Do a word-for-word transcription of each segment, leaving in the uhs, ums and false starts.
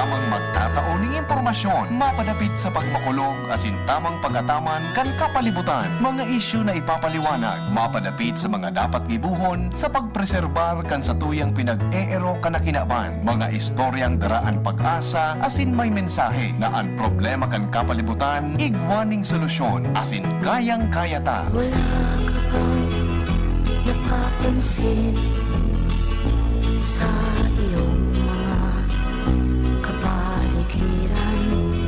Magtatao nin impormasyon mapadapit sa pagmakulog asin tamang pag-ataman kan kapalibutan, mga isyu na ipapaliwanag mapadapit sa mga dapat gibohon sa pagpreserbar kan satuyang pinag-eerokan na kinaban, mga istoryang daraan pag-asa asin may mensahe na an problema kan kapalibutan igwa ning solusyon asin kayang-kaya ta. Wala ka bang napapansin sa iyong mga kapaligiran?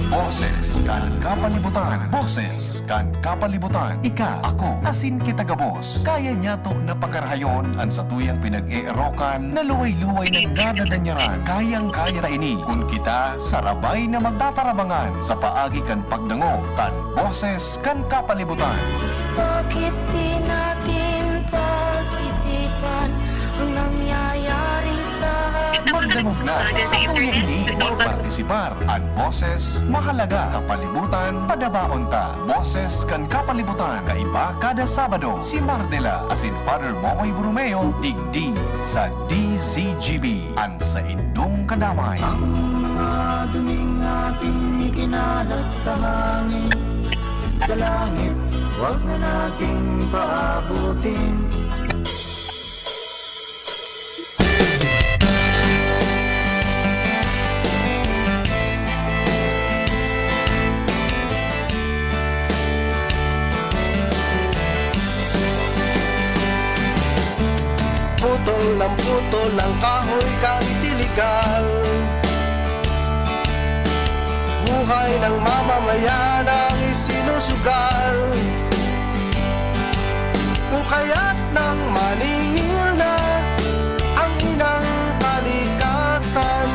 Boses kan kapalibutan. Boses kan kapalibutan. Ika, ako, asin kita gabos. Kaya niyato na pakarahayon an satuyang pinag-eerokan na luway-luway na nadadanyaran. Kayang-kaya ta ini kun kita sarabay na magtatarabangan sa paagi kan pagdangog kan Boses kan Kapalibutan. Bakit di natin pag-isipan ang nangyayari sa Magdangog na sa tuya ini. Magpartisipar. An boses, mahalaga. Kapalibutan, padabaon ta. Boses kan Kapalibutan. Kaiba kada Sabado. Si Mardela asin Father Momoy Borromeo, digdi sa D Z G B. An saindong kadamay. Ang mga duning ating ikinalat sa hangin, sa langit, huwag na nating paabutin. Putol ng putol ng kahoy kahit iligal. Buhay ng mamamayan ang isinusugal. O kaya't nang maningil na ang inang kalikasan,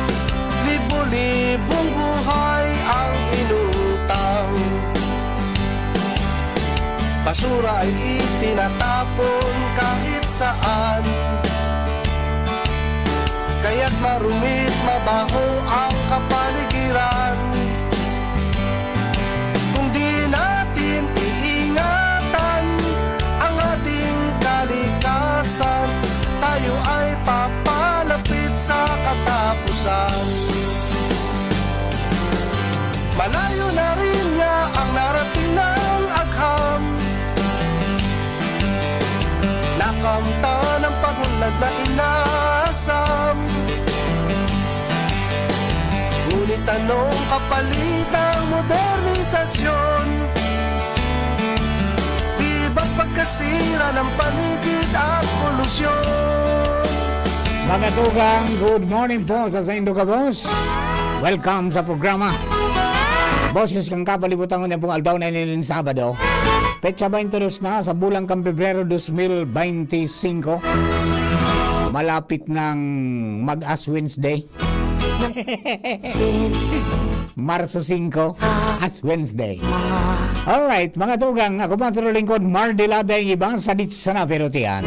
libo-libong buhay ang inutang. Basura ay itinatapon kahit saan. Kaya't marumit, mabaho ang kapaligiran. Kung di natin iingatan ang ating kalikasan, tayo ay papalapit sa katapusan. Malayo na rin niya ang narating ng agham. Nakamtan ang pag-unlad na inasam. Ngunit anong kapalit ng modernisasyon? Di ba pagkasira ng paligid at polusyon? Mga tugang, good morning po sa saindo gabos. Welcome sa programa Boses kan Kapalibutan, ngunyan pong aldaw na ini nin Sabado. Petsa twenty-two na sa bulan kan Pebrero dos mil beintisinko. Malapit nang mag-Ash Wednesday. Marso singko, Ash Wednesday. Alright, mga tugang, ako po ang lingkod, Mar Delade, ang iba sa Dits sana pero tiyan.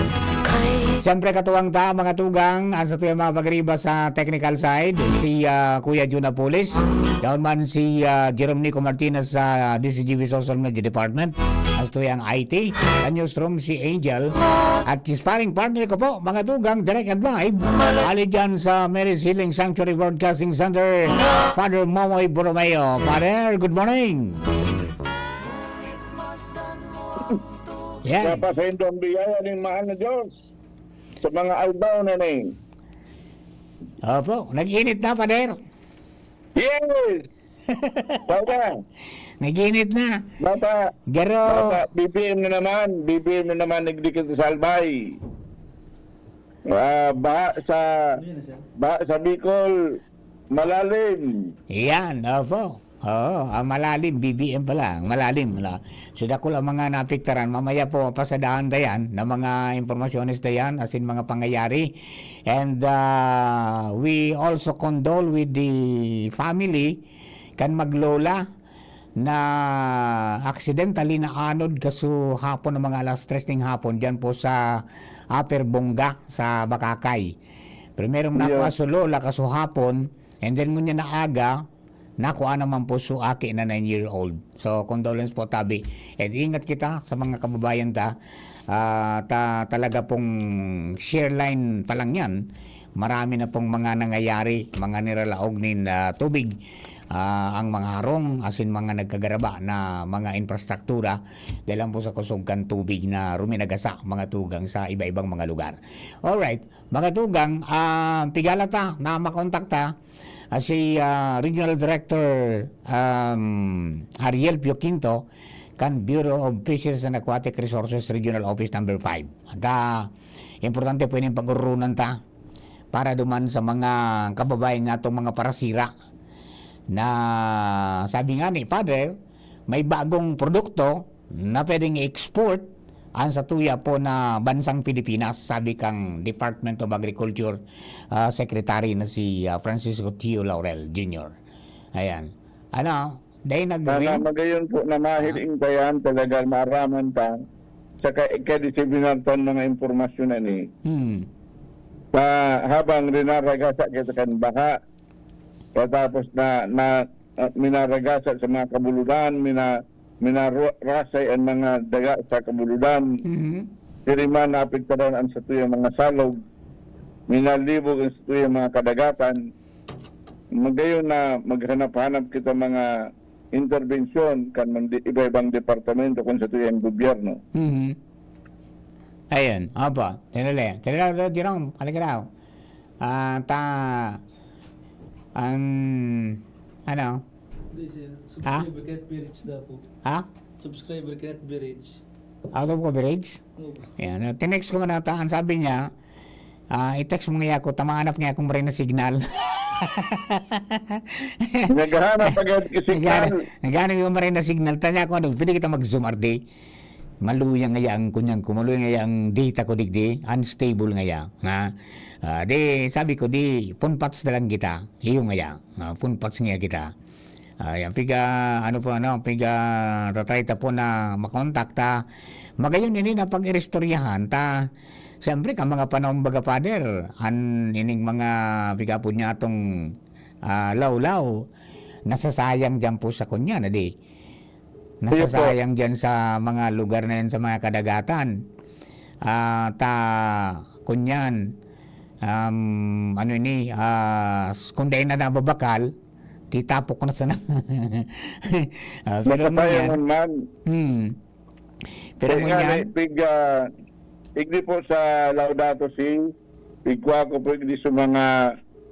Siyempre, katuwang ta, mga tugang, ang sa tuyang mga pagriba sa technical side, si, ah, Kuya Jun Apulis, daon man si, ah, Jerome Nico Martinez sa D Z G B Social Media Department, ang sa tuyang I T, sa newsroom, si Angel, at si sparring partner ko po, mga tugang, direct and live, ali dyan sa Mary's Healing Sanctuary Broadcasting Center, Father Momoy Borromeo. Father, good morning. Yan. Napasendo ang biyaya ning mahal na Diyos sa mga aldaw na ni. Opo, nag-init na, Father. Yes! Baba! Nag-init na. Baba! Garo! Baba! B B M na naman! B B M na naman, nagdikit sa Albay. Ah, baha sa, baha sa Bicol, malalim. Iyan, opo. Oo, ang malalim, B B M pala, ang malalim, no? So, dakul ang mga naapektaran. Mamaya po, pasadahan ta yan na mga impormasyones na yan, as in, mga pangyayari. And, ah, we also condole with the family kan maglola na accidentally naanod kaso hapon ng mga alas tres ning hapon diyan po sa Upper Bonga, sa Bacacay. Primerong nakuha Yeah. so lola kaso hapon, and then ngunyan na aga, nakuha naman po so aki na nine year old. So, condolence po, tabi. And ingat kita sa mga kababayan ta. Ah, ta-, talaga pong share line pa lang yan. marami na pong mga nangyayari, mga niralaog nin, ah, tubig, ah, ang mga harong asin mga nagkagaraba na mga infrastruktura dahil lang po sa kusog kan tubig na ruminagasa, mga tugang, sa iba-ibang mga lugar. Alright, mga tugang, ah, pigala ta na makontak ta, ah, si, ah, Regional Director, um, Ariel Pio Quinto kan Bureau of Fisheries and Aquatic Resources Regional Office Number Five. At, ah, importante po ining pag-urunan ta para duman sa mga kababayan natong mga parasira na, sabi nga ni Father, may bagong produkto na pwedeng i-export ang satuya po na bansang Pilipinas, sabi kang Department of Agriculture, ah, Secretary na si, ah, Francisco Tio Laurel Junior. Ayan. Ano? Dahil nag-ring? Sana magayon po na mahiling kayan, talaga maaraman ta. Saka ikadisibinar tan mga impormasyon na ni. Hmm. Sa habang rinaragasa kita kan baha, katapos na, na, ah, minaragasa sa mga kabuludan, mina-, minarasay ang mga daga sa kabuludan. Mhm. Diri man naapektaran ang satuyang mga salog, minalibog ang satuyang mga kadagatan. Magayon na maghanap-hanap kita mga interbensyon kan mga di-, iba-ibang departamento kan satuyang gobyerno. Mhm. Ayun, opo. Tinali. Tinali, Jerome, halika daw. Ah, ta-, ang, ano? Hindi, sir. Ha? Subscriber cannot be reached daw po. Ha? Subscriber cannot be reached. Out of coverage? Opo. Yan. Tinext ko man ata. Ang sabi niya, ah, i-text mo nga ako, tamaanap nga akong maray na signal. Naghahanap agad ka signal. Naghahanap, naghahanap yung maray na signal. Tanya ko, ano, pwede kita mag-Zoom, R D? Maluya ngaya ang kunyang ko, maluya ngaya ang data ko digdi, unstable ngaya, ha? Ah, di, sabi ko, di, punpats na lang kita. Iyo ngaya, ah, punpats ngaya kita. Ah, yan, piga, ano po, ano, piga, tatry ta po na makontakta. Magayon, ini na pag-iristoryahan ta. Siyempre, ka mga panahon baga, Father, an, ining mga, piga po niya atong, ah, lawlaw, nasasayang dyan po sa kunya, na di. Iyo po. Nasasayang diyan sa mga lugar na yan, sa mga kadagatan. Ah, ta, kunyan, um, ano ini, ah, s-, kung dai na nababakal, titapok na sana. Ah, pero Masasayang ngunyan, man. Hmm. Pero Kaya nga, ngunyan, eh, pig, ah, igdi po sa Laudato Si, igkwa ko po igdi sa mga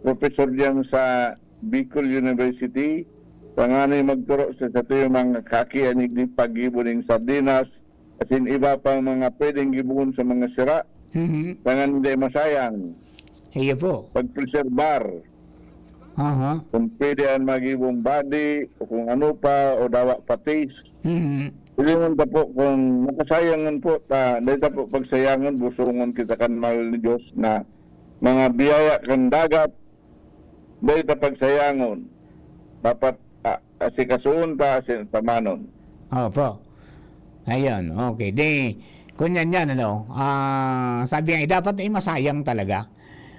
professor diyan sa Bicol University, tanganing magturo sa satuyang mga kaakian igdi paggibo ning sardinas, asin iba pang mga pwedeng gibohon sa mga sira, Mhm. tanganing dai masayang. Iyo po. Pagpreserbar. Aha. Kung pwede an magibong badi, o kung ano pa, o dawa patis. Mhm. Hilingon ta po kung makasayang man po ta, dai ta po pagsayangon, busongon kita kan mahal ni Diyos na mga biyaya kan dagat, dai ta pagsayangon. Dapat, ah, asikasuhon ta, asin tamanon. Opo. Ayun, okay. Di, kunyan yan, ano, ah, sabi nga, eh, dapat ay masayang talaga.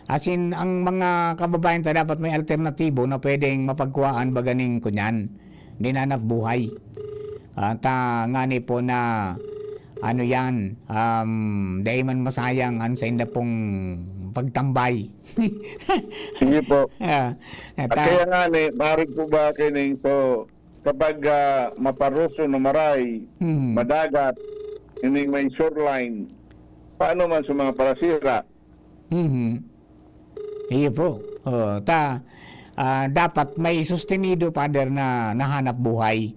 As in, ang mga kababayan ta dapat may alternatibo na pwedeng mapagkuhaan baga ning kunyan, nin hanap buhay. At, ah, ngani po na, ano yan, um, dai man masayang an sainda pong pagtambay. Sige po. Ah, at, At ah, kaya nga ni, marig po ba kining so, kapag, ah, maparoso na maray, Mhm. madagat, ining may shoreline, paano man sa mga parasira? Mhm. Iyo po. Oh, ta, ah, dapat may sustenido, Father, na nahanap buhay.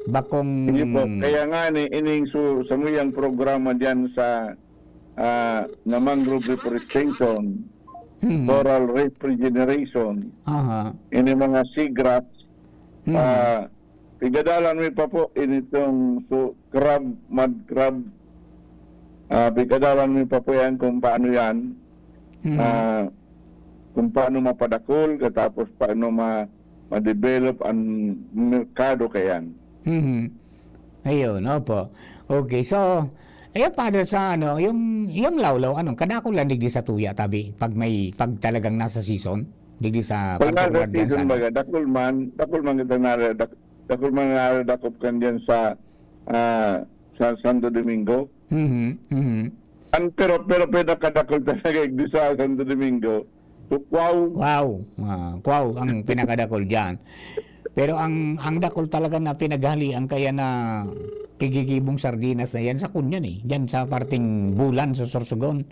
Bakong Sige po. Kaya nga ni, ining su-, samuyang programa diyan sa, ah, na mangrove reforestation, Mhm. coral reef regeneration, Aha. ini mga seagrass, Mhm. ah, pigadalan mi pa po initong su-, crab, mud crab. Ah, pigadalan mi pa po yan kung paano yan, Mhm. ah, kung paano mapadakol, katapos paano ma-, ma-develop ang merkado kayan. Mhm. Ayun, opo. Okay, so, ayun, Father, sa ano, yung, yung lawlaw, anong kadakol lang digdi sa tuya, tabi, pag may, pag talagang nasa season, digdi sa Pag nasa particular dyan season, sana? Baga, dakol man, dakol man kita na, dak-, dakol man na dakop kan dyan sa, ah, sa Santo Domingo. Mhm, mhm. Ang, pero, pero pinakadakol talaga digdi sa Santo Domingo, Tukwaw. Wow, ah, kwaw ang pinakadakol diyan. Pero ang ang dakol talaga na pinaghalian kaya na pigigibong sardinas na yan sa Kunyan eh. Diyan sa parting Bulan, sa Sorsogon.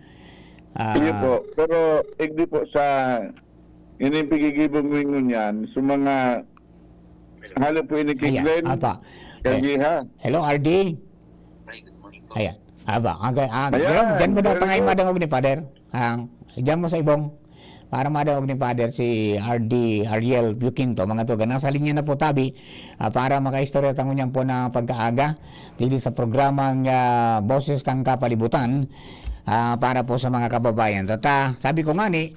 Ah, Iyo po. Pero igdi po sa ining pigigibong mingon yan, sa mga hali po ini kay Ayan, Glenn, apa. Kagiha. Hello, R D? Ayan. Aba, aga, ah, Ayan, diyan mo daw very tangay good. Madangog ni Father. Ang, diyan mo sa ibong. Para madangog ni Father si R D Ariel Buquinto. Mga tuga, nasa linya na po tabi ah, para makaistorya tango niyan po na pagkaaga. Dili sa programang ah, Boses kang Kapalibutan ah, para po sa mga kababayan. Tata, sabi ko nga ni,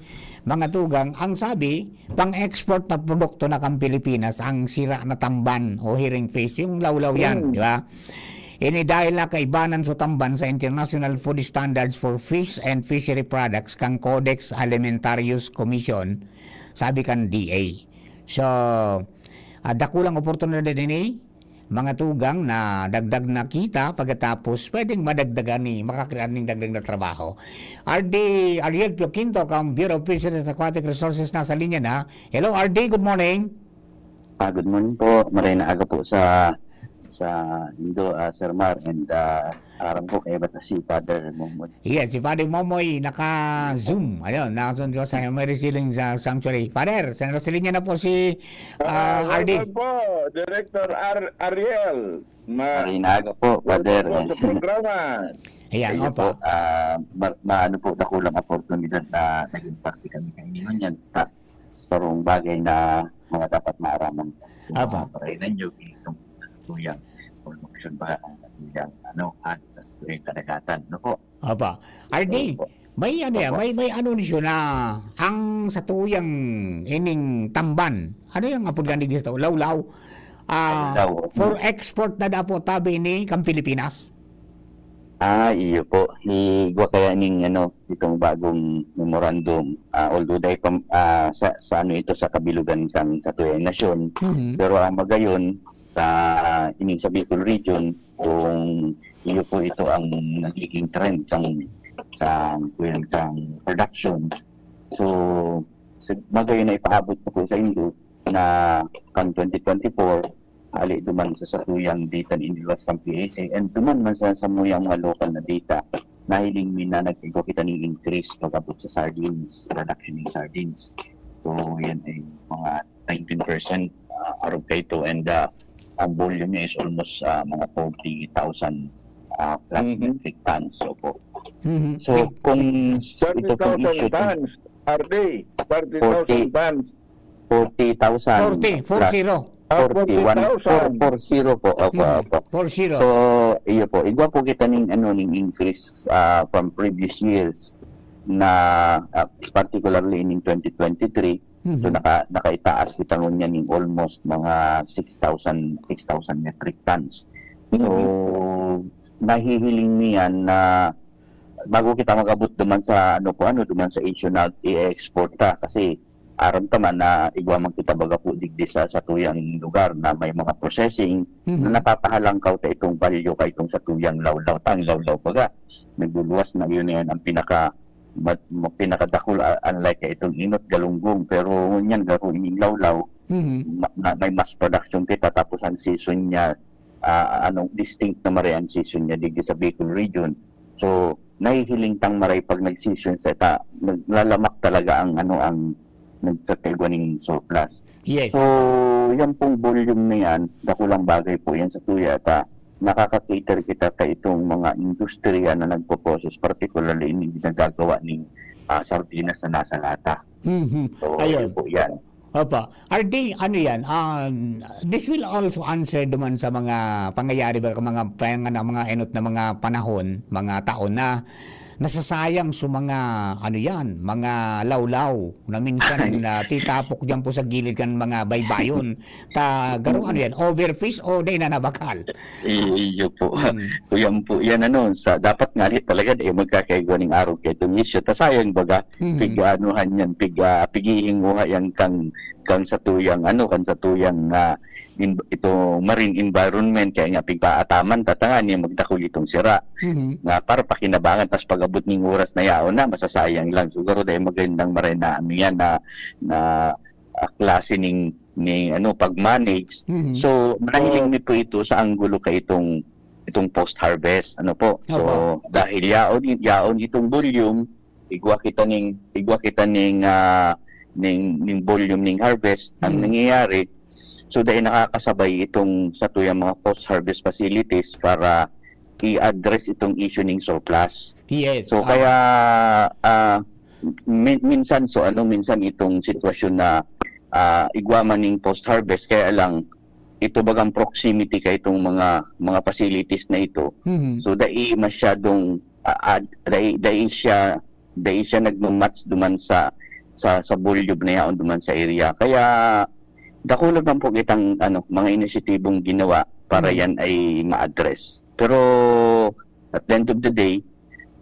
mga tugang, ang sabi, pang-export na produkto na kang Pilipinas, ang sira na tamban o herring fish, yung lawlaw yan, Mm. di ba? Ini dahil na kaibanan sa tamban sa International Food Standards for Fish and Fishery Products kang Codex Alimentarius Commission, sabi kan D A. So, ah, dakulang oportunidad ini, mga tugang na dagdag na kita pagkatapos pwedeng madagdagan ni makakrear ning dagdag na trabaho. R D Ariel Pio Quinto, kang Bureau of Fisheries and Aquatic Resources, nasa linya na. Hello, R D. Good morning. Ah, good morning po. Maray na aga po sa sa Indo, ah, Sir Mar, and ah, aram ko kaya bata si Father Momon. Yes, si Father Momoy naka-Zoom. Ayun, naka-Zoom ko sa Mary Siling sa Sanctuary. Father, sa nasa linya na po si ah, Ah, R D. welcome po, Director Ar- Ariel. Ma- Maray na aga po, Father. Welcome po sa programa. Ayan, Ayun opa. po, ah, ma- maano po, dakulang oportunidad na naging parte kami kayo niyan. Ta- sarong bagay na mga dapat maaraman sa mga Apa. paray ninyo, itong sa tuyang production ba, ang tuyang, ano, at sa tuyang kadagatan, ano po? Apa. R D, Opo. may ano yan, Opo. may, may ano ni siya na ang sa tuyang ining tamban. Ano yung apod gani gusto? Lawlaw. Ah, Lawlaw. For export na dapat tabi ni kang Pilipinas. Ah, iyo po. Igwa kaya ning ano, itong bagong memorandum. Ah, although dahil pam, ah, sa, sa ano ito, sa kabilugan sang sa tuyang nasyon. Mhm. Pero ang magayon, sa ining sa Bicol region, kung iyo po ito ang nagiging trend sang sa kuyang sang production. So, sa, magayon na ipaabot ko po sa inyo na kan twenty twenty-four, hali duman sa satuyang data na iniluwas kan P A C, and duman man sa samuyang mga local na data, nahiling mi na nag-igwa kita ning increase pag-abot sa sardines, production ng sardines. So, yan ay mga nineteen percent, ah, arog kaito, and ah, ang volume niya is almost ah, mga forty thousand ah, plus Mhm. metric tons. So, po. Mhm. So, kung ito pong thirty thousand issue, tons per day. Thirty thousand tons. forty thousand Forty, four plus zero. Ah, forty, one, four, forty thousand. four zero po. Opo, Mhm. opo. Four zero. So, iyo po. Igwa po kita ning, ano, ning increase ah, from previous years na ah, particularly in twenty twenty-three. So, Mhm. naka, nakaitaas kita ngunyan ning almost mga six thousand, six thousand metric tons. So, nahihiling niyan na bago kita mag-abot duman sa, ano po, ano, duman sa issue na i-export ta. Kasi, aram ta man na igwa man kita baga po digdi sa, sa tuyang lugar na may mga processing Mhm. na napapahalangkaw ta itong value kay itong sa tuyang lawlaw, tang lawlaw baga. Nagluluwas na yun, yan ang pinaka, ma-, ma-, pinakadakul, ah, unlike kay itong inot, galunggong. Pero ngunyan, garo ining lawlaw, Mhm. ma-, na, may mass production kita, tapos ang season niya, ah, anong distinct na maray ang season niya digdi sa Bicol region. So, nahihiling tang maray pag nag-season sa ta, naglalamak talaga ang, ano, ang nagsasagwa ning surplus. Yes. So, yan pong volume na yan, dakulang bagay po yan sa tuya ta. Nakaka-cater kita sa itong mga industriya na nagpo-process, particularly in nagagawa ning ah, sardinas na nasa lata. Mhm. So, Ayun. Yun po yan. Opo. R D, ano yan? Um, this will also answer duman sa mga pangyayari ba, mga, mga, mga enot na mga panahon, mga taon na nasasayang sa mga, ano yan, mga lawlaw na minsan na titapok dyan po sa gilid kan mga baybayon. Ta, garo, ano yan, overfish o dai na nabakal? I- Iyo po. Hmm. Kuyan po yan, ano, sa, dapat nga rin talaga, eh, magkakaigwa ning arog kay itong isyu. Ta sayang baga, Mhm. pig-anuhan yan, pig, ah, pigihinguha yan kang kan satuyang ano, kan satuyang, ah, in-, itong marine environment, kaya nga pigpaataman ta tanganing magdakul itong sira Mhm. nga para pakinabangan, tas pag-abot ning oras na yaon na, masasayang lang. Siguro dai magandang maray na ano yan na, na, ah, klase ning, ning ano, pag-manage. Mhm. So, nahiling Oo. mi po ito sa anggulo ka itong, itong post-harvest, ano po. So, Opo. dahil yaon, yaon itong volume, igwa kita ning, igwa kita ning, ah, ning, ning volume ning harvest. Ang Mm. nangyayari, so, dai nakakasabay itong satuyang mga post-harvest facilities para i-address itong issue ning surplus. Yes, So, ah. kaya, ah, min-, minsan, so, ano, minsan itong sitwasyon na, ah, igwa man ning post-harvest, kaya lang, ito bagang proximity ka itong mga, mga facilities na ito. Mhm. So, dai masyadong, ah, ad-, dai, dai siya, dai siya nagmamatch duman sa, sa, sa volume na yaon duman sa area. Kaya, dakula man po kitang, ano, mga inisyatibong ginawa para Mhm. yan ay ma-address. Pero, at the end of the day,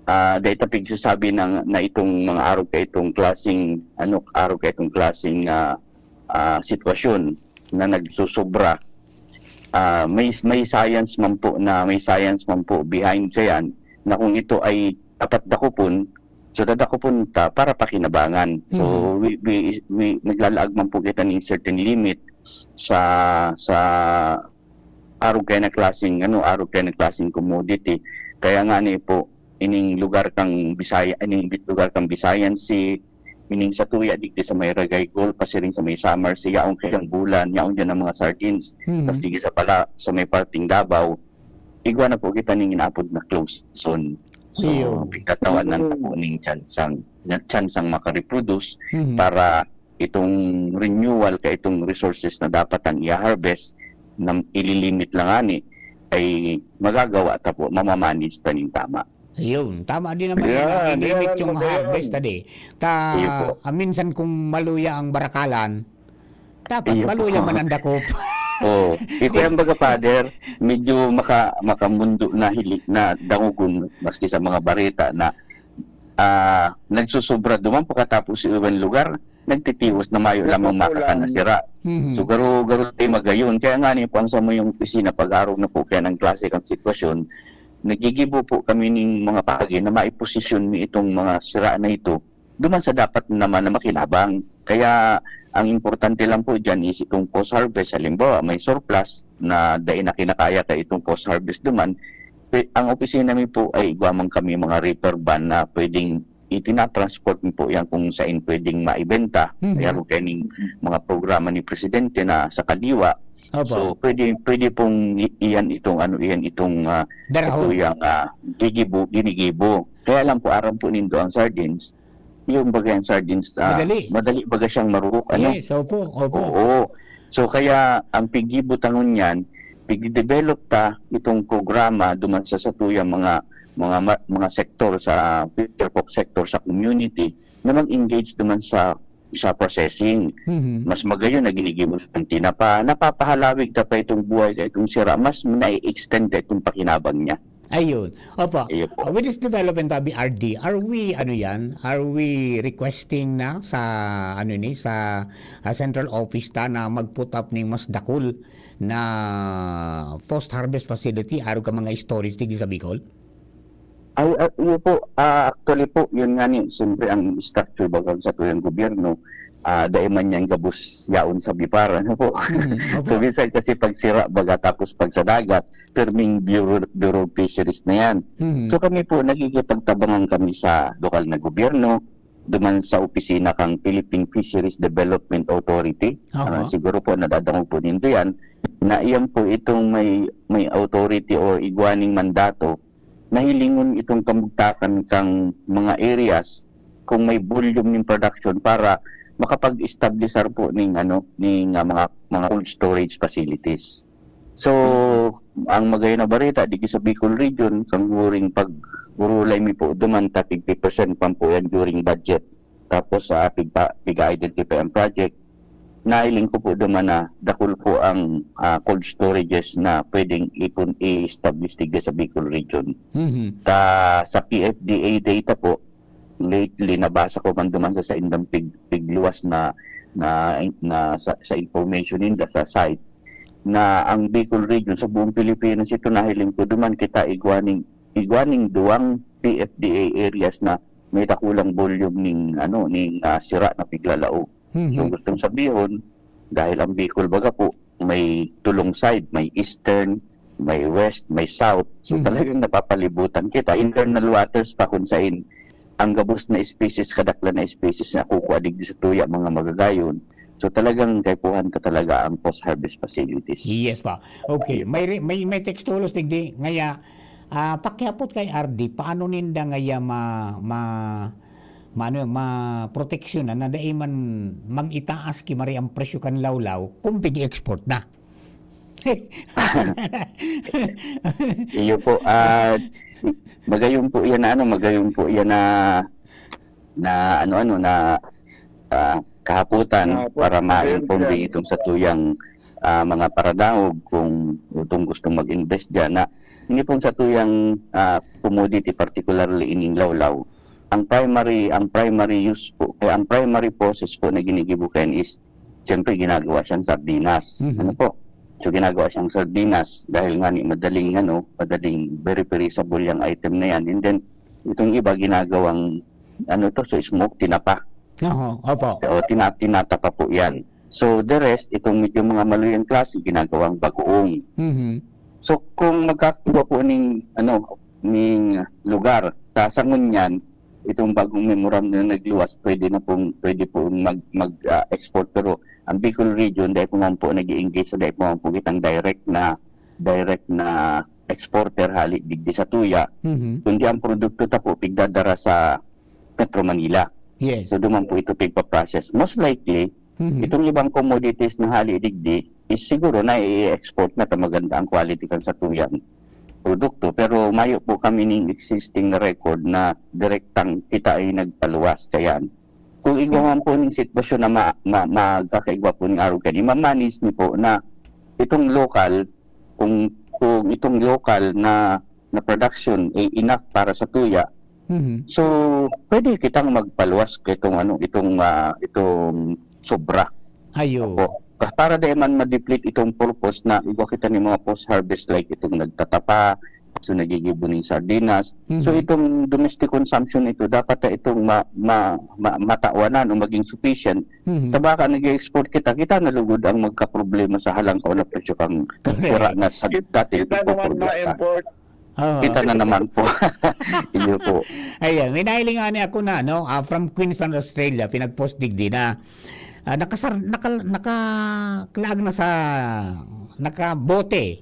ah, dai ta pigsasabi na, na itong mga arog ka itong klaseng, ano, arog ka itong klaseng, ah, ah, sitwasyon na nagsusobra. Ah, may, may science man po na, may science man po behind sa yan na kung ito ay dapat dakopon, so dadakopon ta para pakinabangan. So, Mhm. we, we, we, naglalaag man po kita ning certain limit sa, sa arog kaya na klaseng, ano, arog kaya na klaseng commodity. Kaya nga ni po, ining lugar kang Bisaya, ining bit-, lugar kang Visayan Sea, ining satuya digdi sa may Ragaygol, pasiring sa may Samar Sea, yaon kayang bulan, yaon diyan ang mga sardines. Mhm. Tas digdi sa pala, sa may parting Davao, igwa na po kita ning inaapod na closed zone. So, Iyo. pagkatawanan na po ning tsansang, na tsansang makareproduce Mhm. para itong renewal ka itong resources na dapat ang i-harvest, na ililimit lang ani, ay magagawa ta po, mamamanage ta ning tama. Ayun, tama din naman na Yan, ilimit yan ang yung maganda. harvest, adi. Ta, Iyo po. ah, minsan kung maluya ang barakalan, dapat Iyo po. maluya man ang dakop. Oo. Ito Di- yung baga, Father, medyo maka-, makamundo na hili-, na dangogon, maski sa mga bareta na, ah, nagsusubra duman pagkatapos sa ibang lugar, nagtitiwas na mayo lamang Nagkukulang. makakana sira. Mhm. So, garo, garo tayo magayon. Kaya nga ni po ang sa mayong opisina, pag-arog na po kaya ng klase kang sitwasyon, nagigibo po kami ning mga paagi na maiposisyon mi itong mga sira na ito duman sa dapat naman na makinabang. Kaya ang importante lang po diyan is itong post-harvest, halimbawa, may surplus na dai na kinakaya ka itong post-harvest duman, pe-, ang opisina mi po ay igwa man kami mga reaper van na pwedeng itinatransport mi po yan kung saan pwedeng maibenta. Mhm. Kaya po kaning mga programa ni Presidente na sa kaliwa. Opo. So, pwede, pwede pong i-, iyan itong, ano, iyan itong, ah, Darahon. ito yang, ah, gigibo, ginigibo. Kaya lang po, aram po nindo ang sardines, yung bagay ang sardines, ah, Madali. madali baga siyang marurok, ano? Yes, opo, opo. Oo. So, kaya ang piggibo ta ngunyan, pigde-develop ta itong programa duman sa satuyang mga, mga ma-, mga sektor sa fisher folk sector sa community na mag-engage duman sa, sa processing. Mhm. Mas magayon na ginigibo sa tinapa, napapahalawig ta pa itong buhay sa itong sira, mas nai-extend ta itong pakinabang niya. Ayun. Opo. Ayun po. Uh, with this development, Tabi R D, are we, ano yan, are we requesting na sa, ano ni, sa, ah, central office ta na mag-put up ning mas dakul na post-harvest facility, arog ka mga storage digdi sa Bicol? Ay, ah, iyo po. Ah, actually po, yun nga ni, siyempre ang structure baga sa tuyang gobyerno, ah, dai man yan gabos yaon sa BIPAR, ano po? Mhm, opo. So, minsan kasi pag sira, baga, tapos pag sa dagat, pirming Bureau, Bureau of Fisheries na yan. Mhm. So, kami po, nakikipagtabangan kami sa lokal na gobyerno, duman sa opisina kang Philippine Fisheries Development Authority. Aha. Ah, siguro po, nadadangog po nindo yan, na iyan po itong may, may authority o igwa ning mandato na hilingon itong kamugtakan kang mga areas kung may volume ning production para makapag-establishar po ning, ano, ning, ah, mga, mga cold storage facilities. So, ang magayon na bareta, digdi sa Bicol Region, kang huring pag-urulay mi po, duman ta fifty percent pa po yan during budget. Tapos, sa pigpa-, pig-identify ang project, nahiling ko po duman na dakul po ang, ah, cold storages na pwedeng ipon, i-establish digdi sa Bicol Region. Mhm. Ta, sa P F D A data po, lately, nabasa ko man duman sa saindang pig-, pigluwas na na, na sa, sa information ninda sa site, na ang Bicol region sa buong Pilipinas, ito nahiling ko duman kita igwa ning, igwa ning duwang P F D A areas na may dakulang volume ning, ano, ning, ah, sira na piglalaog. So, Mhm. gustong sabihon, dahil ang Bicol baga po, may tulong side, may eastern, may west, may south. So, Mhm. talagang napapalibutan kita. Internal waters pa kung sain ang gabos na species, kadaklan na species na kukua digdi sa tuya, mga magagayon. So, talagang kaipuhan ka talaga ang post-harvest facilities. Yes pa. Okay. Ayun po. May re-, may, may text tolos digdi. Ngaya, ah, pakiapot kay R D, paano ninda ngaya ma-, ma-, maano yun, maproteksyonan na dai man mag-itaas ki mari ang presyo kan lawlaw kung pig-export na? Iyo po, ah, magayon po yan na ano, magayon po yan na, na ano-ano, na, ah, kahapotan Kahapon, para ma-inform din itong sa tuyang, ah, mga paradangog kung itong gustong mag-invest dyan na hindi pong sa tuyang, ah, commodity, particularly ining lawlaw. Ang primary, ang primary use po, eh, ang primary process po na ginigibo kayan is, siyempre, ginagawa siyang sardinas. Mhm. Ano po? So, ginagawa siyang sardinas dahil nga ni madaling, ano, madaling very perishable yung item na yan. And then, itong iba ginagawang, ano to, so smoke, tinapa. Oho, opo. So, tina-, tinatapa po yan. So, the rest, itong medyo mga maluyang klase, ginagawang bagoong. Mhm. So, kung magkakawa po ning, ano, ning lugar, sa, sa ngunyan, itong bagong memorandum na nagluwas, pwede na pong, pwede pong mag, mag, ah, export. Pero ang Bicol region, dahil po man po nag-i-engage, dahil po man po kitang direct na, direct na exporter hali digdi sa tuya, Mhm. kundi ang produkto ta po, pigdadara sa Metro Manila. Yes. So, duman po ito pigpa-process. Most likely, Mhm. itong ibang commodities na hali digdi is siguro na i-export na ta maganda ang quality kan sa tuyang produkto. Pero mayo po kami ning existing na record na direktang kita ay nagpaluwas kayan. Kung igwa man po ning sitwasyon na ma-, ma-, magkakaigwa po ning arog kani, ma-manage niyo po na itong lokal, kung, kung itong lokal na, na production ay enough para sa tuya, Mhm. so, pwede kitang magpaluwas ka itong, ano, itong, ah, itong sobra. Ayo. Opo. Ka-, para di man ma-deplete itong purpose na igwa kita ni mga post-harvest like itong nagtatapa, so nagigibo ning sardinas. So, Mhm. itong domestic consumption ito, dapat na itong ma-, ma-, ma-, matawanan o maging sufficient. Mhm. Ta baka nag-e-export kita, kita na lugod ang magkaproblema sa halangkaw na presyo kang Correct. sira na sa Kit-, dati kita naman ipoproduce ta. ma-import. Oo. Kita na naman po. Iyo po. Ayan, may nahiling nga ni ako na, no, ah, from Queensland, Australia, pinag-post digdi na, ah, nakasar-, naka-, nakalaag na sa, nakabote,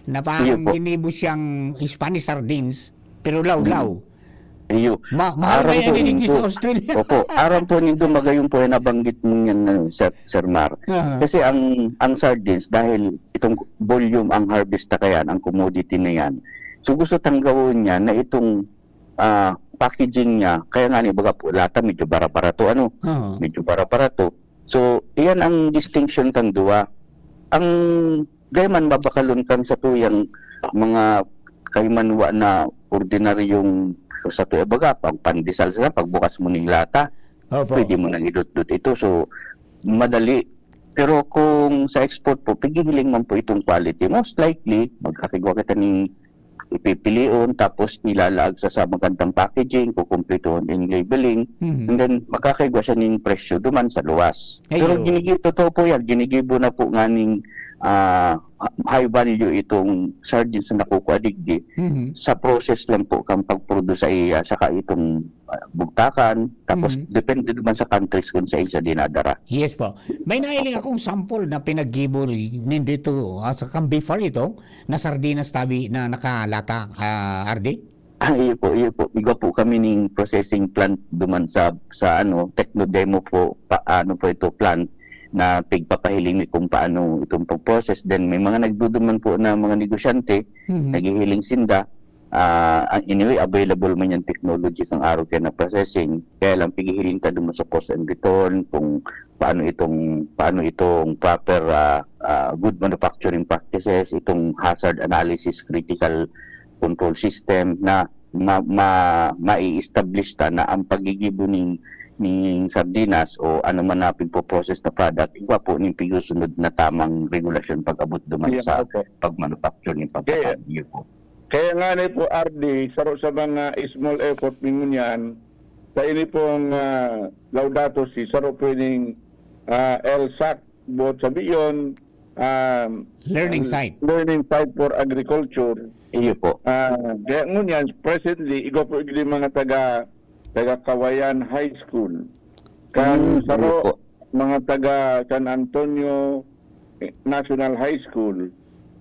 na Iyo parang po. ginibo siyang Spanish sardines, pero lawlaw. Mm. Iyo. Ma-, mahal Aram kaya po ni digdi nindo. sa Australia? Opo, aram po nindo, magayon po yan nabanggit mo yan, ano, Sir, Sir Mar. Aha. Kasi ang, ang sardines, dahil itong volume ang harvest na kayan, ang commodity na yan. So, gusto tanggawon niya na itong, ah, packaging niya, kaya nga ni baga po, lata medyo bara-barato, ano? Oo. Medyo bara-barato. So, iyan ang distinction kan duwa. Ang dai man mabakalon kan satuyang mga kaimanwa na ordinaryong satuya, baga, pang pandesal sila, pagbukas mo ning lata, Opo. pwede mo nang idutdut ito. So, madali. Pero kung sa export po, pighihiling man po itong quality. Most likely, magkakigwa kita ning ipipilion, tapos ilalaag sa, sa magandang packaging, kukumplituhon in labeling, Mhm. and then makakaigwa siya ning presyo duman sa luwas. Pero Ayun. ginigi-, totoo po yan, ginigibo na po nga ning, ah, high value itong sardines na nakukuha digdi Mhm. sa process lang po kang pag-produce sa iya, saka itong, ah, bugtakan, tapos Mhm. depende naman sa countries kung saan siya dinadara. Yes po. May nailing Opo. akong sample na pinaggibo ni-, nindito, ah, sa Cambifar ito, na sardinas tabi na nakalata, ah, R D? Ah, iyo po, iyo po. Igwa po kami ning processing plant duman sa, sa ano, techno demo po, pa, ano po ito, plant na pigpapahiling mi kung paano itong pag-process. Then may mga nagduduman po na mga negosyante, Mhm. naghihiling sinda. Ah, ang, anyway, available man yung technology sa araw kaya na processing. Kaya lang, pighihiling ta duman sa cost and return, kung paano itong, paano itong proper, ah, ah, good manufacturing practices, itong hazard analysis, critical control system na ma-, ma-, mai-establish ta na ang paggigibo ning ning sardinas o ano man na pigpo-process na product, igwa po ning pigsusunod na tamang regulasyon pag-abot duman Yeah, sa opo. pag-manufacture ning Kaya pagkakan. Iyo po. Kaya nga ni po, R D, saro sa mga small effort mi ngunyan, sa ini pong, ah, Laudato Si, saro po ining, ah, LSAC, buot sabiyon, um, Learning site. Learning site for agriculture. Iyo po. Ah, kaya ngunyan, presently, igwa po igdi mga taga, taga Kawayan High School. Kan Mm, saro, iyo po. mga taga San Antonio, eh, National High School.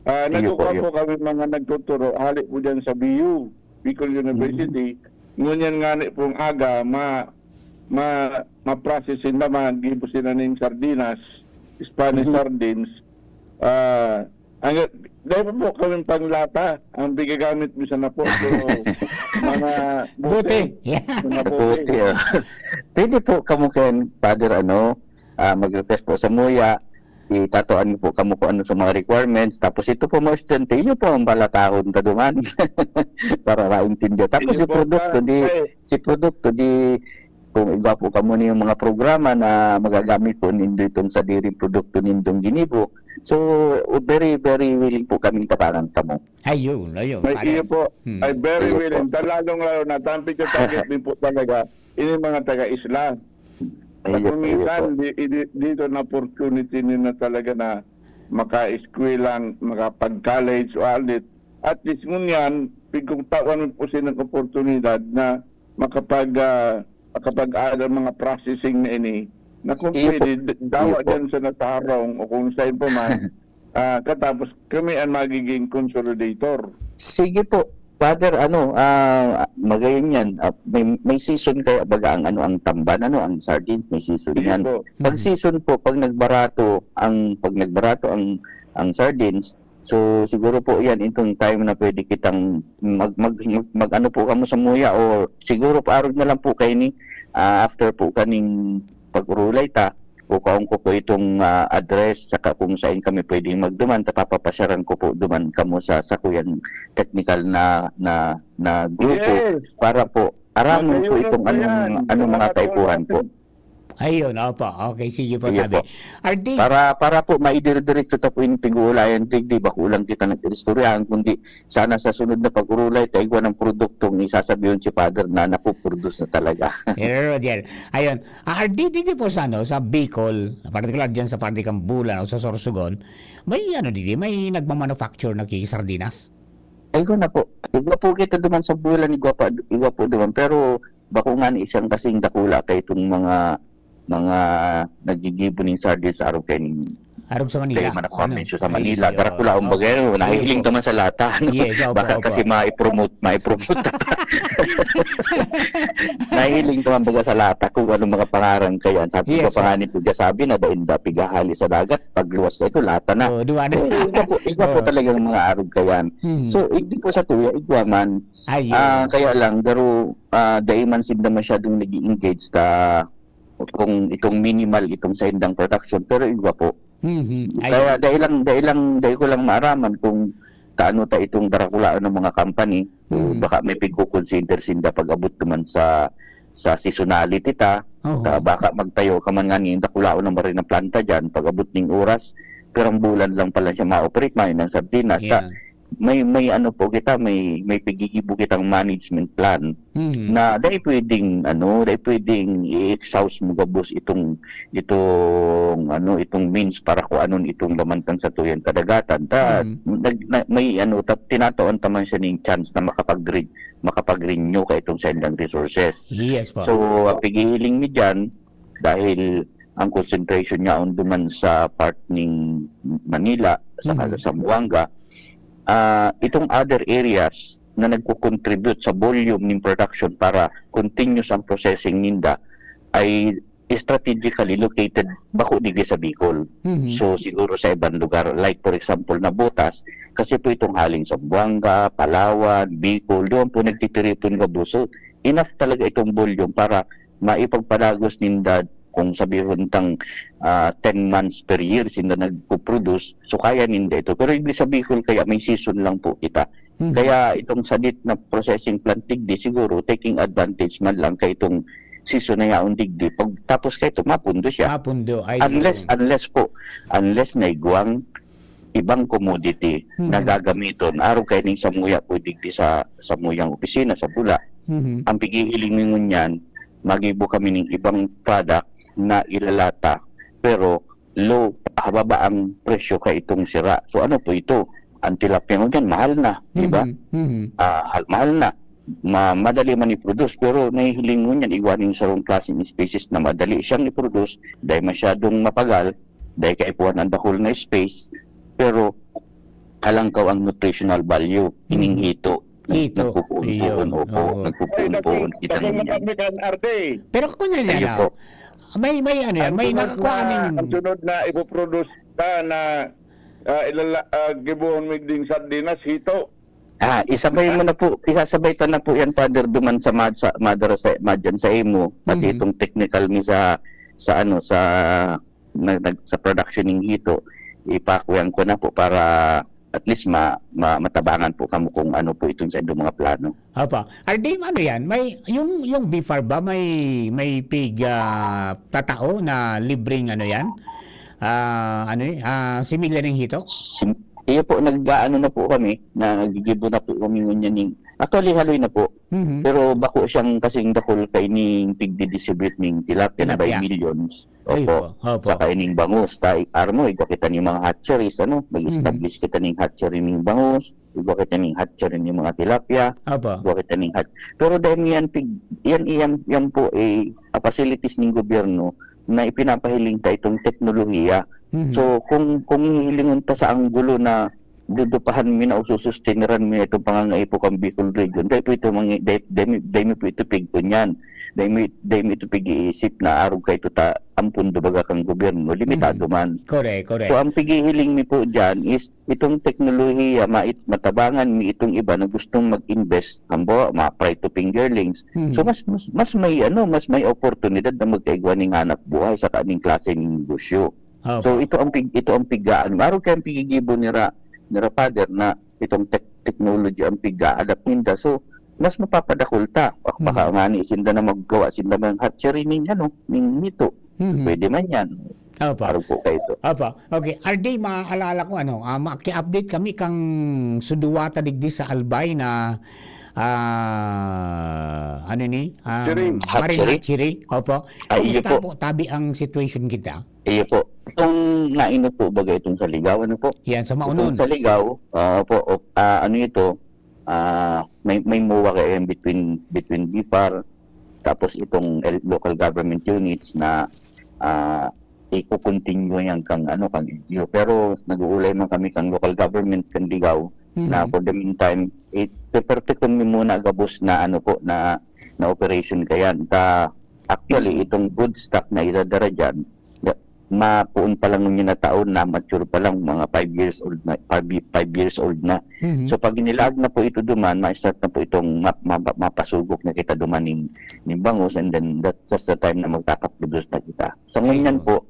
Ah, Iyo po, nagkukha iyo. po kami mga nagtuturo, hali po dyan sa B U, Bicol University. Mm. Ngunyan nga ni pong aga, ma-, ma-, ma-process sinda, magibo sila ning sardinas, Spanish Mhm. sardines. Ah, ang, dahil pa po kaming panglata, ang pigagamit minsan na po, so, mga Bote. bote. Mga bote. Bote, oh. Pwede po kamo kan Father, ano, ah, mag-request po sa muya, itatuan niyo po kamo kung ano sa mga requirements, tapos ito po, mga estudyante, iyo po ang balatahon ta duman para maintindihan. Tapos Iyo si po, produkto, pa, di, eh. si produkto, di, kung igwa po kamo ning mga programa na magagamit po nindo itong sadiring produkto nindong ginibo. So, very, very willing po kaming tabangan kamo. Ayun, ayun, May pare. iyo po, Hmm. ay very Iyo po. willing. Ta-, lalong-lalo na, tampik sa target din po talaga, ini mga taga-isla. Sa Ayun, kung ayun minsan, po. di-, di-, dito na opportunity nila talaga na maka-eskwela, makapag-college o alit. At least ngunyan, pigkutawan mo po silang oportunidad na makapag, ah, makapag-aral mga processing na ini, na kung Iyo po. pwede, d-, dawa Iyo po. dyan sa Nasarong o kung saan pa man, ah, katapos kami ang magiging consolidator. Sige po, Father, ano, ah, magayon yan. Ah, may, may season kaya baga ang, ano, ang tamban, ano, ang sardines, may season Sige yan. po. Pag Mhm. season po, pag nagbarato ang, pag nagbarato ang, ang sardines, so siguro po yan, itong time na pwede kitang mag, mag, mag, mag-ano po kamo sa muya, o siguro paarog na lang po kaini, ah, after po kaning pag-urulay ta, kukuhaon ko po itong, ah, address saka kung saan kami pwedeng magduman, ta papapasyaran ko po duman kamo sa sakuyang technical na, na, na grupo Yes. para po aramon po Magayon itong po anong, yan. anong mga Salamat po, kaipuhan po. Captain. Ayun, opo. Okay, sige po, Sige tabi. po. R D. Para, para po maidire-diretso ta po yung pag-uulayan, digdi, bako lang kita nag-iristoryahan, kundi sana sa sunod na pag-urulay, ta igwa ng produktong isasabihon si Father na napuproduce na talaga. Pero, diyan. Ayun. Ah, R D, digdi po sa, ano, sa Bicol, partikular dyan sa parte kan Bulan o sa Sorsogon, may, ano, digdi, may nagmamanufacture na ki sardinas? Ay, igwa na po. Igwa po kita duman sa Bulan, igwa pa, igwa po duman. Pero bako ngani siyang kasing dakula kay itong mga, mga naggigibo ning sardines sa arog kay ning Arog sa Manila, kay Manako ano? Mencio sa Ay, Manila. oo. Darakulaon Opo. baga yun. Nahihiling Opo. ka man sa lata, ano? Yes, opo, Baka opo. kasi maipromote, maipromote. Nahihiling ka man baga sa lata kung anong mga pangaran kaya. Sabi Yes, ko pa nga sir. nito, sabi na, "Dain da pigahali sa dagat, pagluwas na ito, lata na." Oo, duwa na. Oo, igwa po, igwa po Oo. talagang mga arog kayan. Hmm. So, igdi po sa tuya, igwa man. Ayun. Ah, kaya lang, garo, ah, dai man sinda masyadong nag-i-engage ta kung itong minimal, itong sa indang production, pero igwa po. Mhm. Kaya Ayun. dai lang, dai lang, dai ko lang maaraman kung kaano ta itong darakulaon ng mga company, o Mhm. baka may pigko-consider sinda pag-abot naman sa, sa seasonality ta, Oho. ta baka magtayo ka man nga nin dakulaon na marin na planta dyan, pag-abot ning oras, pirang bulan lang pala siya ma-operate, mayo ng sardinas. Sa, Yeah. may, may ano po kita, may, may pigigibo kitang management plan Mm. na dai pwedeng, ano, dai pwedeng i-exhaust mo gabos itong, itong, ano, itong means para kung anon itong laman kan satuyang kadagatan. Ta, Mm. nag-, na, may, ano, ta, tinataon ta man siya ning chance na makapag-re-, makapag-renew ka itong sa ilang resources. Yes po. So, ang pighihiling mi diyan, dahil ang concentration niya on duman sa part ning Manila, sa Mhm. Zamboanga, ah, itong other areas na nagko-contribute sa volume ning production para continuous ang processing ninda ay strategically located bako digdi sa Bicol. Mhm. So, siguro sa ibang lugar, like for example, Navotas, kasi po itong haling Zamboanga, Palawan, Bicol, doon po nagtitiripon gabos. So, enough talaga itong volume para maipagpadagos ninda kung sabihon tang, ah, ten months per year sinda nagpo-produce, so kaya ninda ito. Pero igdi sa Bicol, kaya may season lang po kita. Mhm. Kaya itong sadit na processing plant digdi, siguro taking advantage man lang kay itong, proseso na yaon digdi. Pagtapos kaito, mapundo siya. Mapundo, ay, Unless, yun. unless po, unless naigwang ibang commodity Mhm. na gagamiton, arog kaining samuya po digdi sa samuyang opisina, sa Bula. Mhm. Ang pighihiling mi ngunyan, magibo kami ning ibang product na ilalata, pero low, hababa ang presyo kaitong sira. So, ano po ito? Ang tilapia ngunyan, mahal na, di ba? Mhm, mhm. Ah, hal-, mahal na. Ma-, madali man i-produce, pero nahihiling ngunyan, igwa ning sarong klaseng species na madali siyang i-produce, dahil masyadong mapagal, dahil kaipuhan ang dakul na space, pero halangkaw ang nutritional value, ining Mhm. hito. Nag-, Hito. nagpupuon-puon, Iyon. opo, Oo. Ay, nagpupuon-puon, naging, kita naging ninyo. matami kan arte. Pero kung yan Ayun yan, po. ah, may, may ano yan, Ang may sunod nakakuha na, ning ang sunod na ipoproduce ta na, ah, ilala-, ah, gibohon mi ding sardinas, hito. Ah, isabay mo na po, isasabay ta na po yan, Father, duman sa mad-, sa mother sa, madyan sa imo, pati Mhm. itong technical mi sa, sa ano, sa, na, nag-, sa production ning hito, ipakuyan ko na po para at least ma-, ma-, matabangan po kamo kung ano po itong sa inyong mga plano. Opo. Ardim, ano yan? May, yung, yung B F A R ba, may, may pig, ah, tatao na libreng ano yan? Ah, ano eh? Ah, similya ng hito? Sim-, iyo po, nag-aano na po kami, nagigibo na po kami ngunyan ning, actually, haloy na po. Mhm. Pero bako siyang kasing dakul kaining pigdi-distribute ning tilapia na by Tilapia. millions. Ay, Opo. po. Opo. Saka ining bangus, ta, armo, igwa kita ning mga hatcheries, ano? Mhm. Mag-establish kita ning hatchery ning bangus, igwa kita ning hatchery ning mga tilapia, Opo. igwa kita ning hat-, pero dahil yan, pig-, yan, yan, yan po, eh, ah, facilities ning gobyerno na ipinapahiling ta itong teknolohiya. Mhm. So, kung, kung hihilingon ta sa anggulo na dudupahan mi na o sususteneran mi na itong pangangaipo kan Bicol Region, dai po ito mangi-, dai, dai mi, dai mi po ito pigkunyan. Dai mi, dai mi ito pig-iisip na arog kaito ta, ang pondo baga kan gobyerno, limitado Mhm. man. Correct, correct. So, ang pighihiling mi po diyan is itong teknolohiya, mait-, matabangan mi itong iba na gustong mag-invest, halimbawa, mga fry to fingerlings. Mhm. So, mas, mas, mas may, ano, mas may oportunidad na magkaigwa ning hanap buhay sa kaning klase ng negosyo. Opo. So, ito ang pig-, ito ang pigaan. Arog kaya ang pigigibo nira, nira, Father, na itong tech-, technology ang piga-adapt ninda. So, mas mapapadakul ta. Bak-, baka Mhm. ngani sinda na maggawa, sinda man hatchery ning, ano, ning hito. So, Mhm. pwede man yan. Opo. Arog po kaito. Opo. Okay. Ardi, maalala ko, ano, ah, maki-update kami kang suduwata digdi sa Albay na, ah, ano ni? Ang Hatchery. Marine Hatchery? Hatchery. Opo. Ah, iyo Kumusta po. po? Tabi ang situation kita? Iyo po. Itong naino po, baga itong sa Ligaw, ano po? Yan, sa Itong Maonon. sa Ligaw, ah, po, op-, ah, ano ito, ah, may, may MOA kayo yan between, between B F A R, tapos itong L-, local government units na, ah, iko-continue yan kang, ano, kang L G U. Pero nag-uulay man kami kang local government, kang Ligaw, na Mhm. for the meantime, i-, pepertikon mi muna gabos na, ano po, na, na operation kayan. Ta, actually, Mhm. itong good stock na idadara dyan, da-, mapoon pa lang ngunyan na taon na, mature pa lang, mga five years old na, five, five years old na. Mhm. So, pag inilaag na po ito duman, ma-start na po itong ma-, ma-, mapasugok na kita duman ning, ning bangus, and then that, that's the time na magkakaproduce na kita. Sa ngunyan Ayun. po,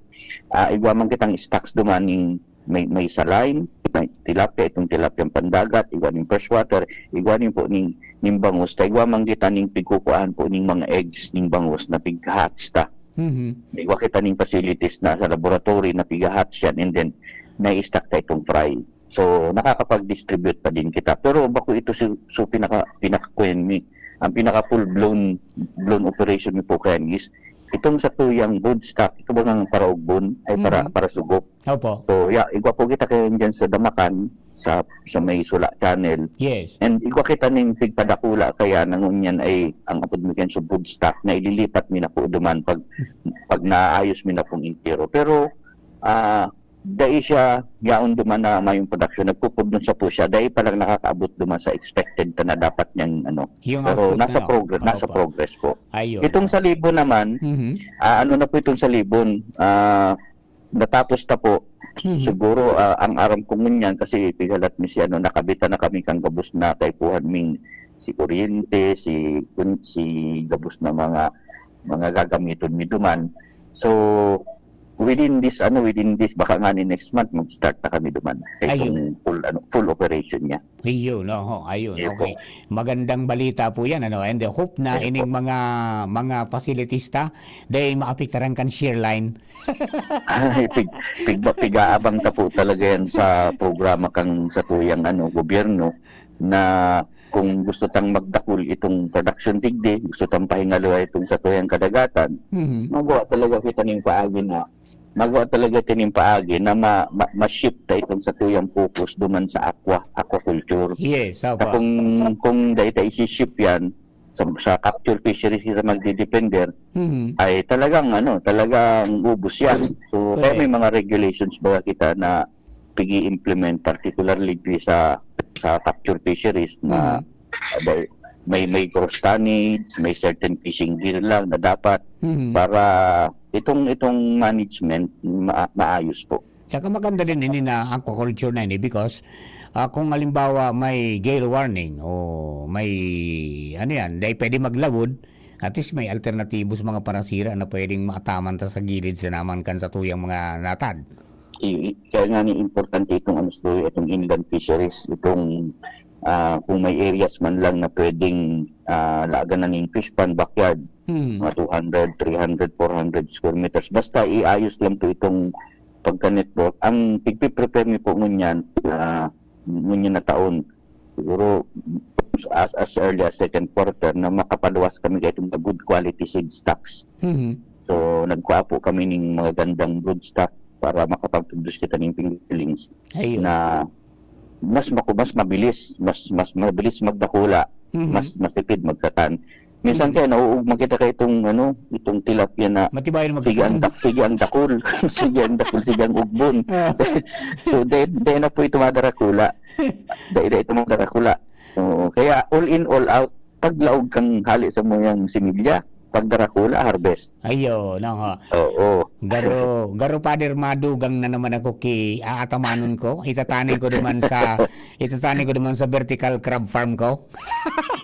ah, igwa man kitang stocks duman ning may, may saline, may tilapia, itong tilapia pandagat, igwa ning freshwater, igwa ning po ning, ning bangus, ta igwa man kita ning pigkukuhaan po ning mga eggs ning bangus na pig-hatch ta. Mhm. Igwa kita ning facilities na sa laboratory na pig-hatch yan, and then nai-stock ta itong fry. So, nakakapag-distribute pa din kita. Pero bako ito si, so pinaka, pinaka-, kuwan mi, ang pinaka full-blown, blown operation mi po kayan is itong sa tuyang good stock, ito ba nga paraugbon, ay para, Mhm. para sugop. Opo. So, ya, igwa po kita kayan dyan sa Damakan, sa, sa may Sula Channel. Yes. And igwa kita ning pigpadakula kaya na ngunyan ay ang apod mi kayan sa good stock na ililipat mi na po duman pag, pag naayos mi na pong entero. Pero, ah, dai siya yaon duman na mayong production. Nagpupudlon sa po siya. Dai pa lang nakakaabot duman sa expected ta na dapat niyang, ano. Yung Pero output nasa na, no? progress, nasa Opo. progress po. Ayun. Itong sa Libon naman, Mhm. ah, ano na po itong sa Libon? Ah, natapos na po. Mhm. Siguro, ah, ang aram ko ngunyan, kasi pigalat mi si, ano, nakabitan na kami kang gabos na kaipuhan ming si kuryente, si, kun-, si gabos na mga, mga gagamiton mi duman. So, Within this, ano, within this, baka nga ni next month, mag-start na kami duman. Ay, Ayun. itong full, ano, full operation niya. Ayun, oho, ayun, Ayun po. okay. Magandang balita po yan, ano, and hope na Ayun ining po. mga, mga facilities ta, dai maapektaran kan shear line. Ay, pig-, pig-, pig-aabang ta po talaga yan sa programa kang satuyang, ano, gobyerno na kung gusto tang magdakul itong production digdi, gusto tang pahingaluhay itong satuyang kadagatan, Mhm. magawa talaga kita ning paagi na, magawa talaga kita ning paagi na ma-, ma-, ma-shift ta itong satuyang focus duman sa aqua, aquaculture. Yes, Na opo. kung, kung dai ta isi-shift yan, sa, sa capture fisheries kita magdidepender, Mhm. ay talagang, ano, talagang ubos yan. So, kaya may Correct. mga regulations ba kita na pag-i-implement, particularly di sa, sa capture fisheries na Mhm. may, may gross tonnage, may certain fishing gear lang na dapat Mhm. para itong, itong management ma-, maayos po. Tsaka maganda din ini na aquaculture na ini because, ah, kung halimbawa may gale warning o may, ano yan, dai pwede maglawod, at least may alternatibo sa mga parasira na pwedeng maataman ta sa gilid sa naman kan satuyang mga natad. I-, i-, kaya nga ni importante itong, ano, story, itong inland fisheries, itong, ah, kung may areas man lang na pwedeng, ah, laagan na ning fish pond, backyard, Hmm. mga two hundred, three hundred, four hundred square meters. Basta iayos lang po itong pagka-network. Ang pigpiprepare mi po ngunyan, ah, ngunyan na taon, siguro as, as early as second quarter, na makapaluwas kami kaitong mga good quality seed stocks. Mhm. So, nagkuha po kami ning magagandang broodstock para makapag-produce kita ning fingerlings Ayun. na mas maku-, mas mabilis, mas, mas mabilis magdakula, Mhm. mas matipid magkatan. Minsan Mhm. kaya nauugma kita kay itong, ano, itong tilapia na Matibayan sige ang magkatan. dak-, sige ang dakul, sige ang dakul, sige ang ugbon. Ah. So, dahil, dahil na po ito madarakula. Dahil na ito madarakula. Oo. Kaya all in all out, paglaog kang hali sa muyang similya, pagdarakula, harvest. Ayo, no, ho. Oo. Garo, garo, Father, madugang na naman ako ki aatamanon ko. Itataning ko duman sa, itataning ko duman sa vertical crab farm ko.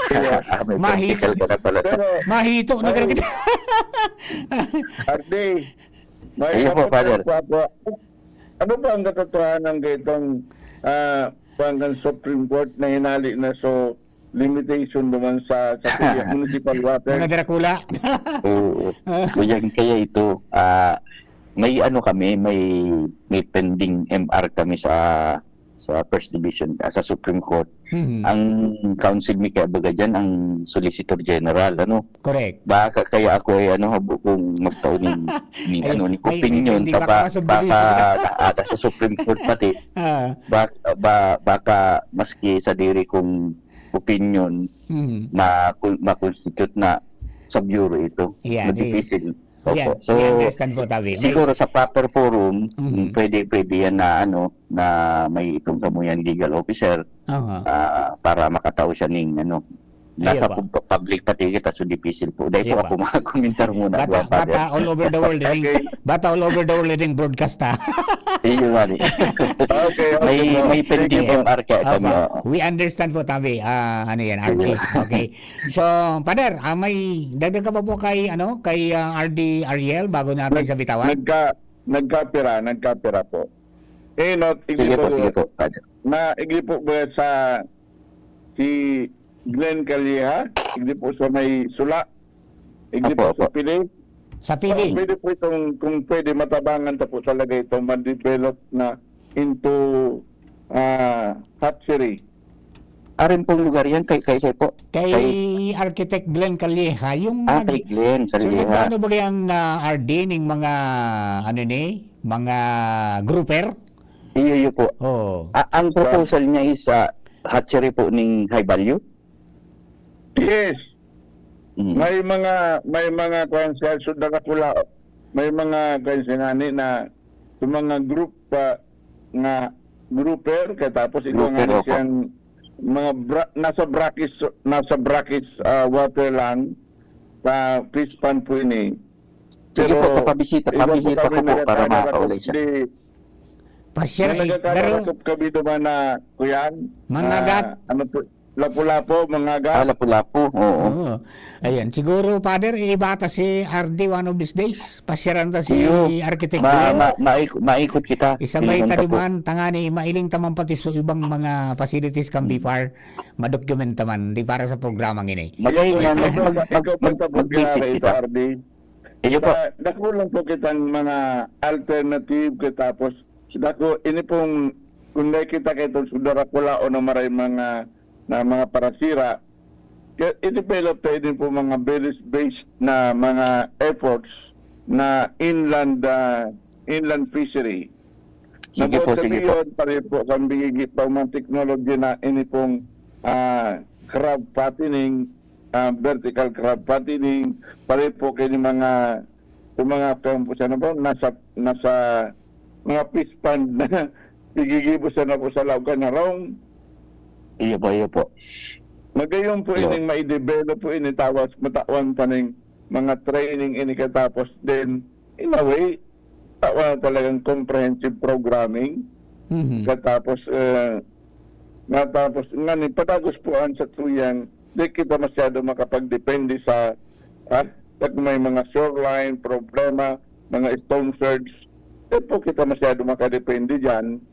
Kaya, Ah, may Mahito. vertical ka na pala. Pero, Mahito na Ay. garo kita. Ardi, may Ayun po, kapatid Father. ko ako. Ano ba ang katotohanan kay itong, ah, pangkan Supreme Court na hinali na so limitation naman sa, sa municipal water? Mga darakula. Oo. Kaya, kaya ito, ah, may ano kami, may, may pending M R kami sa, sa First Division, ah, sa Supreme Court. Mhm. Ang counsel mi kaya baga dyan, ang Solicitor General, ano? Correct. Baka kaya ako ay, ano, habo kong magtao ning, ning, Ay, ano, ning may, may opinion pending, ka baka pa, masubdivision baka ka. na-, ada sa Supreme Court pati. Ah. Bak-, ba-, baka maski sa diri kong opinion, Mhm. ma-, ma-constitute na sa bureau ito. Yeah, di Madipisil. Opo. Yan, So, i-understand po, tabi. May siguro sa proper forum, Mhm. pwede, pwede yan na, ano, na may itong samuyang legal officer, Aha. ah, para makatao siya ning, ano, Ayo nasa ba? pub-, public pati kita, so dipisil po. Dahil Ayo po ba? ako makakomentar muna, Bata, Juan Father. bata all over the world, ining, Okay. bata all over the world, ining broadcast, ha? Iyo nga ni. Okay, okay May, po. may pending Sige po. M R kaya kami, Opo. oo. We understand po, tabi. Ah, ano yan, R T. Sige. Okay. So, Father, ah, may dagdag ka pa po kay, ano, kay, ah, R D Ariel bago natin Nag-, sa bitawan? nagka-, nagkapira, nagkapira po. Eh, no, igdi Sige po, po, sige po, Father. na, igdi po ba sa si Glenn Calleja, igdi po sa may Sula, igdi Opo, po sa opo. Pili. Sa Pili. Kung pwede po itong, kung pwede matabangan ta po talaga itong ma-develop na into, ah, hatchery. Arin pong lugar yan? Kay, kay siya po? Kay Kay Architect Glenn Calleja, yung Ah, nag-, kay Glenn yung Calleja. nag-ano ba yan na R D ning mga, ano ni, mga grouper? Iyo, iyo po. Oo. A-, ang So, proposal niya is, ah, hatchery po ning high value? Yes. Mm. May mga, may mga kuwan siya, so, nakapula, may mga kuwan siya ngani na sa mga group pa nga grouper, katapos ikaw Grouper, ngani opo. siyang mga bra-, nasa brackish, nasa brackish, ah, water lang, sa fish pond po ini. Sige Pero po, papabisita, iba po papabisita kami ko po para nagkakaroon makaulay siya. di, Pasyal, na eh, nagkakaroon garo. kami naman na, kuyan, Mangagat. na, ano po, Lapu-Lapu, Mangaga. Ah, Lapu-Lapu, oo. Oo. Ayan, siguro, Father, iiba ta si R D one of these days. Pasyaran ta si Iyo, Architect ma- Glenn. ma- maik- maikot kita. Isabay Ilingon ta ta po. duman, tangani, mailing ta man pati sa ibang mga facilities kan Mm. B F A R. Madokumenta man, di para sa programa ngini. Magay Iyo, man, ikaw mag- pa- mag- ikaw pa mag- sa magbisita programa ito, kita. R D. Iyo po. Sa, dako lang po kitang mga alternative, katapos, dako, ini pong, kung nakikita kayo itong sa Darakulaon na maray mga, na mga parasira, kaya i-develop tayo din po mga village-based na mga efforts na inland, ah, inland fishery. Sige po, Nabot sa sige po. biyon, pare po, kang bigigi pa mga technology na ini pong, ah, crab fattening, ah, vertical crab fattening, pare po, kini mga, yung mga, kung po siya na po, nasa, nasa mga fish pond na gigigibo siya na po sa laog kan harong. Iyo po, iyo po. Magayon po Iyo. ining ma-develop po ini, tawas matawan taning mga training ini, katapos din, in a way, tawan talagang comprehensive programming. Mhm. Katapos, eh, natapos, ngani, padagos po ang sa tuyang, di kita masyado makapagdepende sa, ah, pag may mga shoreline problema, mga storm surge, di po kita masyado makadepende dyan.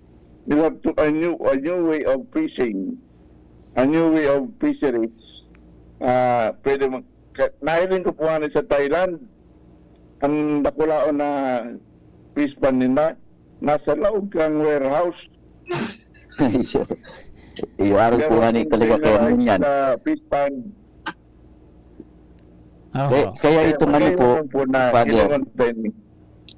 You have to, a new, a new way of fishing, a new way of fisheries. Ah, pwede mag-, ka-, nahiling ko po nga sa Thailand, ang dakulaon na fish pond nila, nasa laog kang warehouse. Iyo, iyo, aral ko Pero nga ni kung talaga kaya general ngunyan. sa fish pond, Oho. Kaya, kaya kaya itong ano magayon po, po na Father, ginawa tayo ni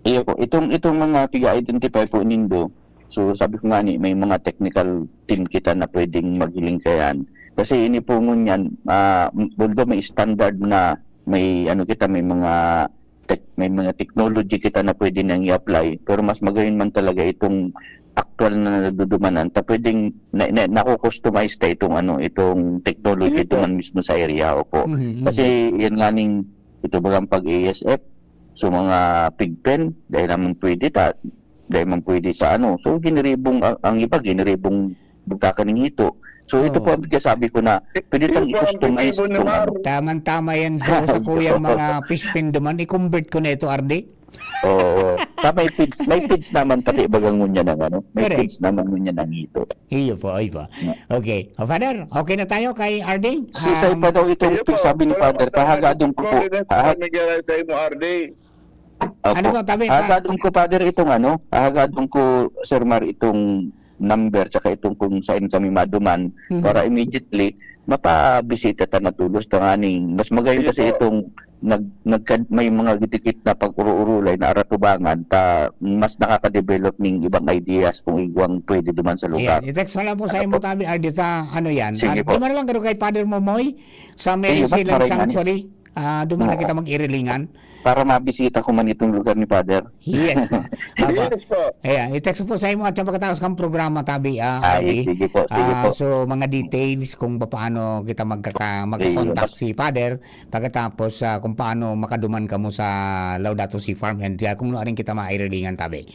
iyo po, itong, itong mga piga-identify po nindo, so sabi ko nga ni, may mga technical team kita na pwedeng maghiling sa yan. Kasi ini po ngunyan, ah, although may standard na may ano kita, may mga tech-, may mga technology kita na pwede nang i-apply, pero mas magayon man talaga itong aktual na nadudumanan ta pwedeng na, na, nako-customize ta itong ano, itong technology Sige po. duman mismo sa area, opo. Mhm, mhm. Kasi yan nga ning, ito bagang pag-A S F, so mga pig pen, dai naman pwede ta, dai man pwede sa ano. So, giniribong, ang, ang iba, giniribong bugtakan ning hito. So, ito Oo. po ang sabi ko na, pwede Ito tang po ang i-customize objetibo ni itong Mar. ano. Tamang-tama yan, so, sa Ito kuyang po. mga fish pen duman, i-convert ko na ito, R D. Oo. Ta may feeds, may feeds naman pati baga ngunyan ang ano, may Correct. feeds naman ngunyan ang hito. Iyo po, iyo po. Yeah. Okay. O, Father, okay na tayo kay R D? Sisay Um, pa daw itong Iyo po, sabi ni wala Father, pa tayo pahagadon ko po. coordinate Ha? sa Miguel sa imo, R D. Opo. Ano po, tabi, pa- Hagadon ko, Father, itong ano, hagadon ko, Sir Mar, itong number, tsaka itong kung saan kami maduman, Mhm. para immediately, mapabisita ta na tulos tanganing mas magayon Sige kasi po. itong nag-, nagka-, may mga dikit na pag-uro-urulay na aratubangan ta mas nakaka-develop ning ibang ideas kung igwang pwede duman sa lugar. Ayan, i-text na lang po sa Ano imo po? tabi, R D, ta, ano yan. Sige Ah, po. duman na lang kayo kay Father Momoy sa Mary Sige, mas Sealand maray nga ni. Sanctuary. Ah, duman na Oo. kita mag-irilingan. Para mabisita ko man itong lugar ni Father. Yes po. Apo. Yes po. Ayan, i-text po sa imo at sa pagkatapos kang programa, tabi, ah, Ay, R D. sige po, sige Ah, po. so, mga details kung paano kita magkaka-, Sige, magka-contact mas si Father, pagkatapos, ah, kung paano makaduman kamo sa Laudato Si Farm and, ah, kung ano rin kita mairilingan, tabi.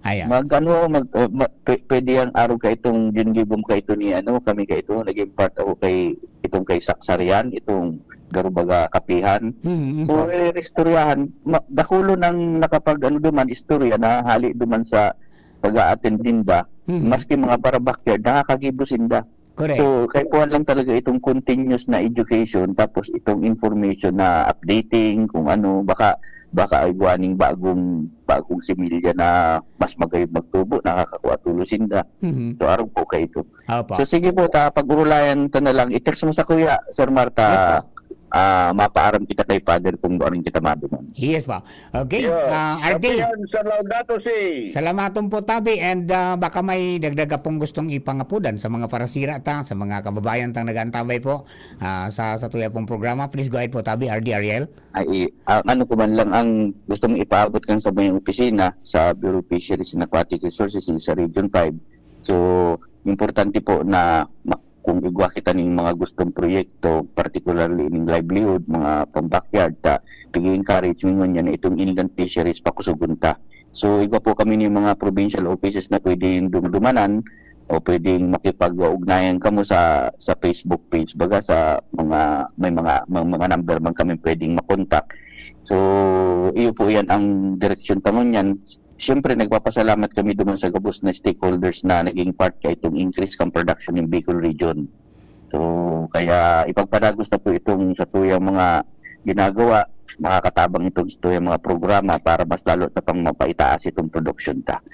Ayan. Mag, ano, mag, uh, ma-, pwe-, pwede ang araw ka itong ginigibong ka ito ni, ano, kami ka ito, naging part ako kay, itong kay Saksarian, itong Garubaga Kapihan. Mm, mm, So, po. eh, istoryahan, ma-, dakulo nang nakapag, ano, duman, istorya na hali duman sa pag-a-attend ninda, Mm. maski mga para backyard, nakakagibo sinda. Correct. So, kaipuhan lang talaga itong continuous na education, tapos itong information na updating, kung ano, baka, baka ay gawa ning bagong, bagong similya na mas magayon magtubo, nakakakuha tulos sinda. Mhm. So, arog po kayo ito. Opo. So, sige po, ta, pag-urulayan ta na lang. I-text mo sa kuya, Sir Marta. Yes po. Ah, mapaaram kita kay Father kung ano kita maduman. Yes po. Okay, Yeah. ah, R D. Kapihan sa Laudato Si. Salamaton po, tabi, and, ah, baka may dagdag ka pong gustong ipangapodan sa mga parasira ta, sa mga kababayan tang nag-aantabay po, ah, sa, sa tuya pong programa. Please go ahead po, tabi, R D Ariel. Ay, i-, ang ano ko man lang, ang gusto mong ipaabot kan sa may opisina sa Bureau of Fisheries and Aquatic Resources sa Region five. So, importante po na ma-, kung igwa kita ning mga gustong proyekto, particularly ining livelihood, mga pang-backyard, ta, pag-encourage mo ngunyan na itong inland fisheries, pakusugon ta. So, igwa po kami ning mga provincial offices na pwede yung dumdumanan, o pwedeng makipag-ugnayan kamo sa, sa Facebook page, baga sa mga, may mga, may mga number man kami pwedeng makontak. So, iyo po yan ang direksyon ta ngunyan. Siyempre, nagpapasalamat kami duman sa gabos na stakeholders na naging part kaitong increase kan production ng Bicol Region. So, kaya ipagpadagos na po itong sa tuyang mga ginagawa, makakatabang itong sa tuyang mga programa para mas lalo na pang mapaitaas itong production ta.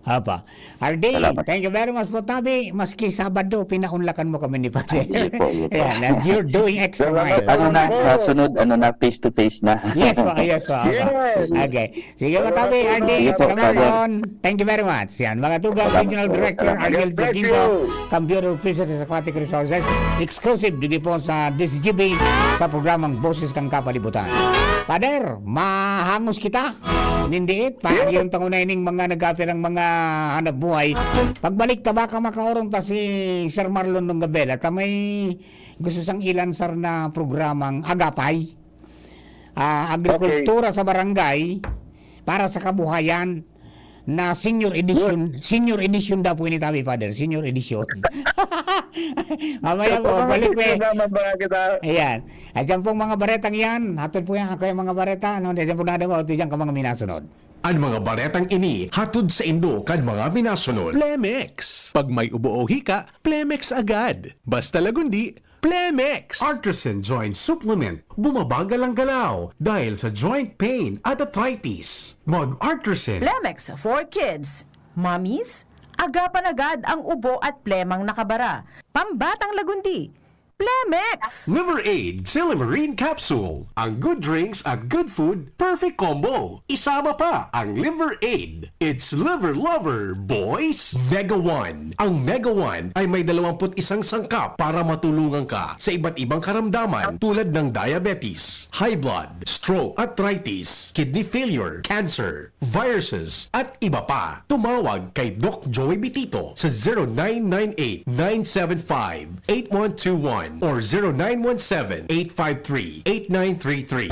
Apa. R D, Salamat. Thank you very much po, Tabi. Maski Sabado, pinaunlakan mo kami ni Pati. Iyo po, iyo po. Ayan, and you're doing extra Salamat mile. po. Ano na, sa sunod, ano na, face to face na. Yes po, yes po. Apa. Yes. Okay. Sige po, Salamat Tabi, po, R D, Sige po, salamat Father. po. Thank you very much. Yan, mga tugang, Salamat Regional po. Director Salamat. Ariel God bless Virginio, you. Computer Officer sa Aquatic Resources, exclusive dito po sa D Z G B sa programang Boses kan Kapalibutan. Father, mahangos kita. Nindiit, pa, Yes. yung tango na ining mga nag-aapil ang mga hanap buhay. Pagbalik ta, baka makaurong ta si Sir Marlon Nungabela. Ta may gusto sang ilansar na programang Agapay. Ah, agrikultura Okay. sa barangay para sa kabuhayan na senior edition. Good. Senior edition daw po ini, Tabi, Father. Senior edition. Mamaya po, Kapag balik, may eh. programa ba kita? Ayan. At yan pong mga baretang yan. Hatod po yan. Ako yung mga bareta. Ano, dyan po nadamo. Ito dyan ka mga minasunod. Ang mga baretang ini, hatod sa indo kan mga minasunod. Plemex. Pag may ubo o hika, Plemex agad. Basta Lagundi, Plemex. Artisan Joint Supplement, bumabagal ang galaw dahil sa joint pain at arthritis. Mag-Artisan. Plemex for kids. Mommies, agapan agad ang ubo at plemang nakabara. Pambatang Lagundi, Plemex! Liver Aid Silymarin Capsule. Ang good drinks at good food, perfect combo. Isama pa ang Liver Aid. It's Liver Lover, boys! Mega One. Ang Mega One ay may dalawampu't isang sangkap para matulungan ka sa iba't ibang karamdaman tulad ng diabetes, high blood, stroke, arthritis, kidney failure, cancer, viruses, at iba pa. Tumawag kay Doc Joey Bitito sa zero nine nine eight, nine seven five, eight one two one or zero nine one seven, eight five three, eight nine three three.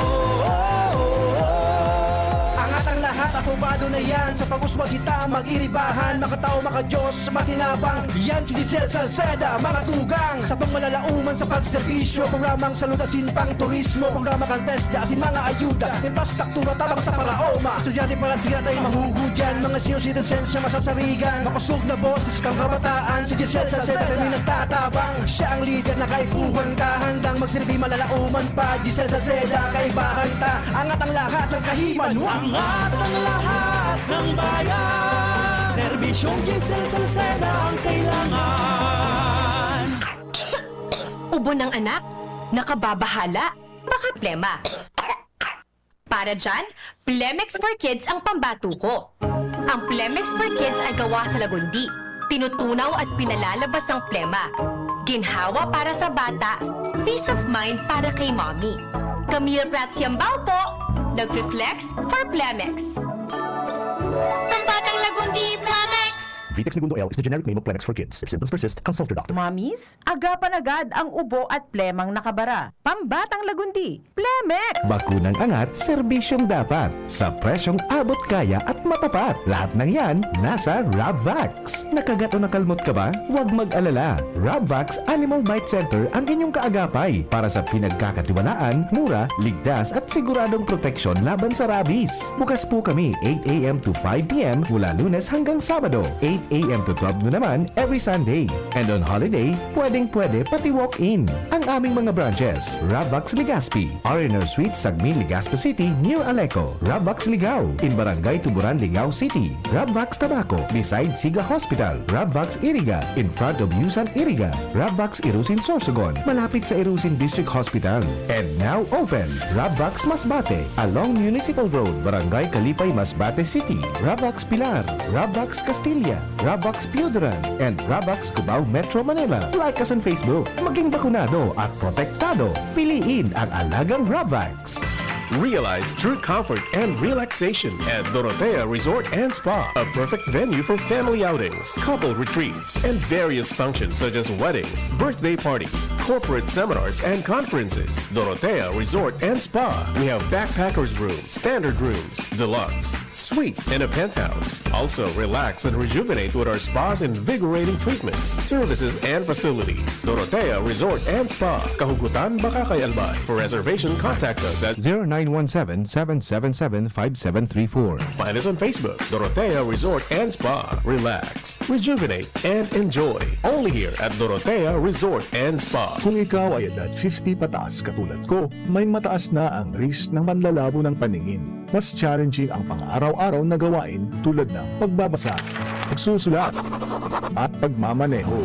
Angat ang lahat, aprobado na yan. Sa pag-uswag kita, mag-iribahan, makatao, makadiyos, makinabang. Yan si Giselle Salceda, mga tugang. Sa pangmalalauman sa pagserbisyo, programang salud asin pang turismo, programa kan TESDA asin mga ayuda, infrastruktura tabang sa paraoma. Estudyante para siya tayo mahuhudyan, mga senior citizens siya masasarigan. Makosog na boses kang kabataan, si Giselle Salceda kami nagtatabang. Siya ang lider na kaipuhan ka, handang magsilbi malalauman pa. Giselle Salceda, kaibahan ta, angat ang lahat ng kahiman. Angat ang lahat ng bayan, serbisyong Giselle Salceda ang kailangan. Ubo ng anak, nakababahala, baka plema. Para dyan, Plemex for Kids ang pambatuko. Ang Plemex for Kids ay gawa sa Lagundi. Tinutunaw at pinalalabas ang plema. Ginhawa para sa bata, peace of mind para kay mommy. Camille Prats Yambao po, nagfi-flex for Plemex. Pambatang Lagundi, Plemex! Vitex Negundo L is the generic name of Plemex for Kids. If symptoms persist, consult your doctor. Mommies, agapan agad ang ubo at plemang nakabara. Pambatang Lagundi, Plemex! Bakunang angat, serbisyong dapat, sa presyong abot kaya at matapat. Lahat ng yan, nasa Rabvax. Nakagat o nakalmot ka ba? Huwag mag-alala. Rabvax Animal Bite Center ang inyong kaagapay para sa pinagkakatiwalaan, mura, ligtas at siguradong proteksyon laban sa rabies. Bukas po kami eight a m to five p m mula Lunes hanggang Sabado, eight a m to twelve noon naman every Sunday. And on holiday, pwedeng-pwede pati walk-in. Ang aming mga branches, Rabvax Legazpi, R and R Suite, Sagmin, Legazpi City, near Aleco, Rabvax Ligao, in Barangay Tuburan, Ligao City, Rabvax Tabaco, beside Siga Hospital, Rabvax Iriga, in front of Yusan Iriga, Rabvax Irusin Sorsogon, malapit sa Irusin District Hospital. And now open, Rabvax Masbate, along Municipal Road, Barangay Kalipay, Masbate City, Rabvax Pilar, Rabvax Castilla, Rabvax Pioduran, and Rabvax Cubao, Metro Manila. Like us on Facebook. Maging bakunado at protektado. Piliin ang alagang Rabvax. Realize true comfort and relaxation at Dorotea Resort and Spa, a perfect venue for family outings, couple retreats, and various functions such as weddings, birthday parties, corporate seminars, and conferences. Dorotea Resort and Spa. We have backpackers rooms, standard rooms, deluxe, Suite and a penthouse. Also, relax and rejuvenate with our spa's invigorating treatments, services, and facilities. Dorotea Resort and Spa. Kahugutan, Bacacay, Albay. For reservation, contact us at zero nine one seven, seven seven seven, five seven three four. Find us on Facebook, Dorotea Resort and Spa. Relax, rejuvenate, and enjoy. Only here at Dorotea Resort and Spa. Kung ikaw ay edad fifty pataas katulad ko, may mataas na ang risk ng manlalabo ng paningin. Mas challenging ang pang-araw-araw na gawain tulad ng pagbabasa, pagsusulat, at pagmamaneho.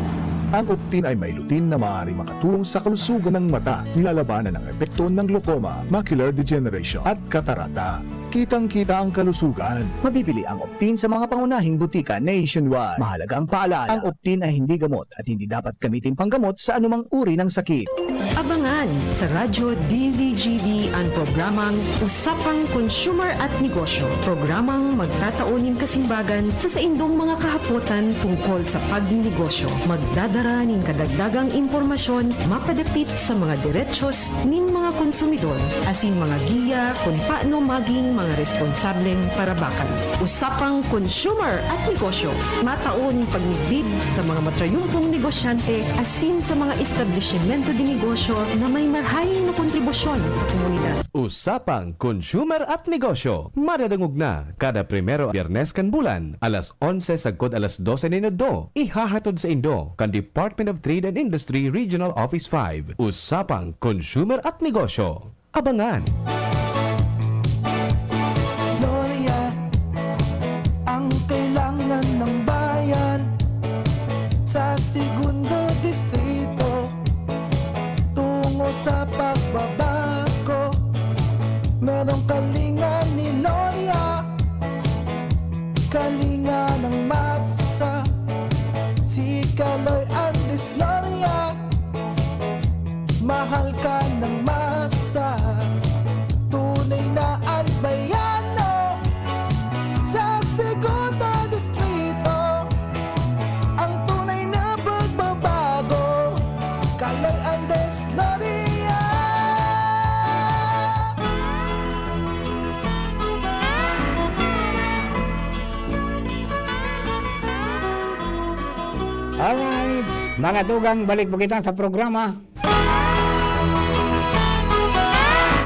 Ang Optin ay may lutein na maaaring makatulong sa kalusugan ng mata, nilalabanan ang epekto ng glaucoma, macular degeneration, at katarata. Kitang-kita ang kalusugan. Mabibili ang Optin sa mga pangunahing butika nationwide. Mahalagang paalala, ang Optin ay hindi gamot at hindi dapat gamitin panggamot sa anumang uri ng sakit. Abangan sa Radyo D Z G B ang programang Usapang Consumer at Negosyo, programang magtatao nin kasimbagan sa saindong mga kahapotan tungkol sa pagninegosyo. Magdadara nin kadagdagang impormasyon mapadapit sa mga derechos nin mga konsumidor asin mga giya kun paano maging mga responsableng parabakan. Usapang Consumer at Negosyo, matao nin pagmidbid sa mga matrayumpong negosyante asin sa mga establisimento de negosyo na may marahay na kontribusyon sa komunidad. Usapang Consumer at Negosyo, madadangog na kada primero Biyernes kan bulan, alas onse sagkod alas dose nin udto. Ihahatod saindo kan Department of Trade and Industry Regional Office five. Usapang Consumer at Negosyo. Abangan! Gloria, ang kailangan ng bayan sa Segundo Distrito. Tungo sa pagbabago, merong kalinga ni Gloria. Kalinga ng masa, si Kaloy Andres Gloria. Mahal ka ng masa, tunay na Albayano. Sa Segundo Distrito, ang tunay na pagbabago, Kaloy Andres Gloria. Alright, mga tugang, balik po kita sa programa.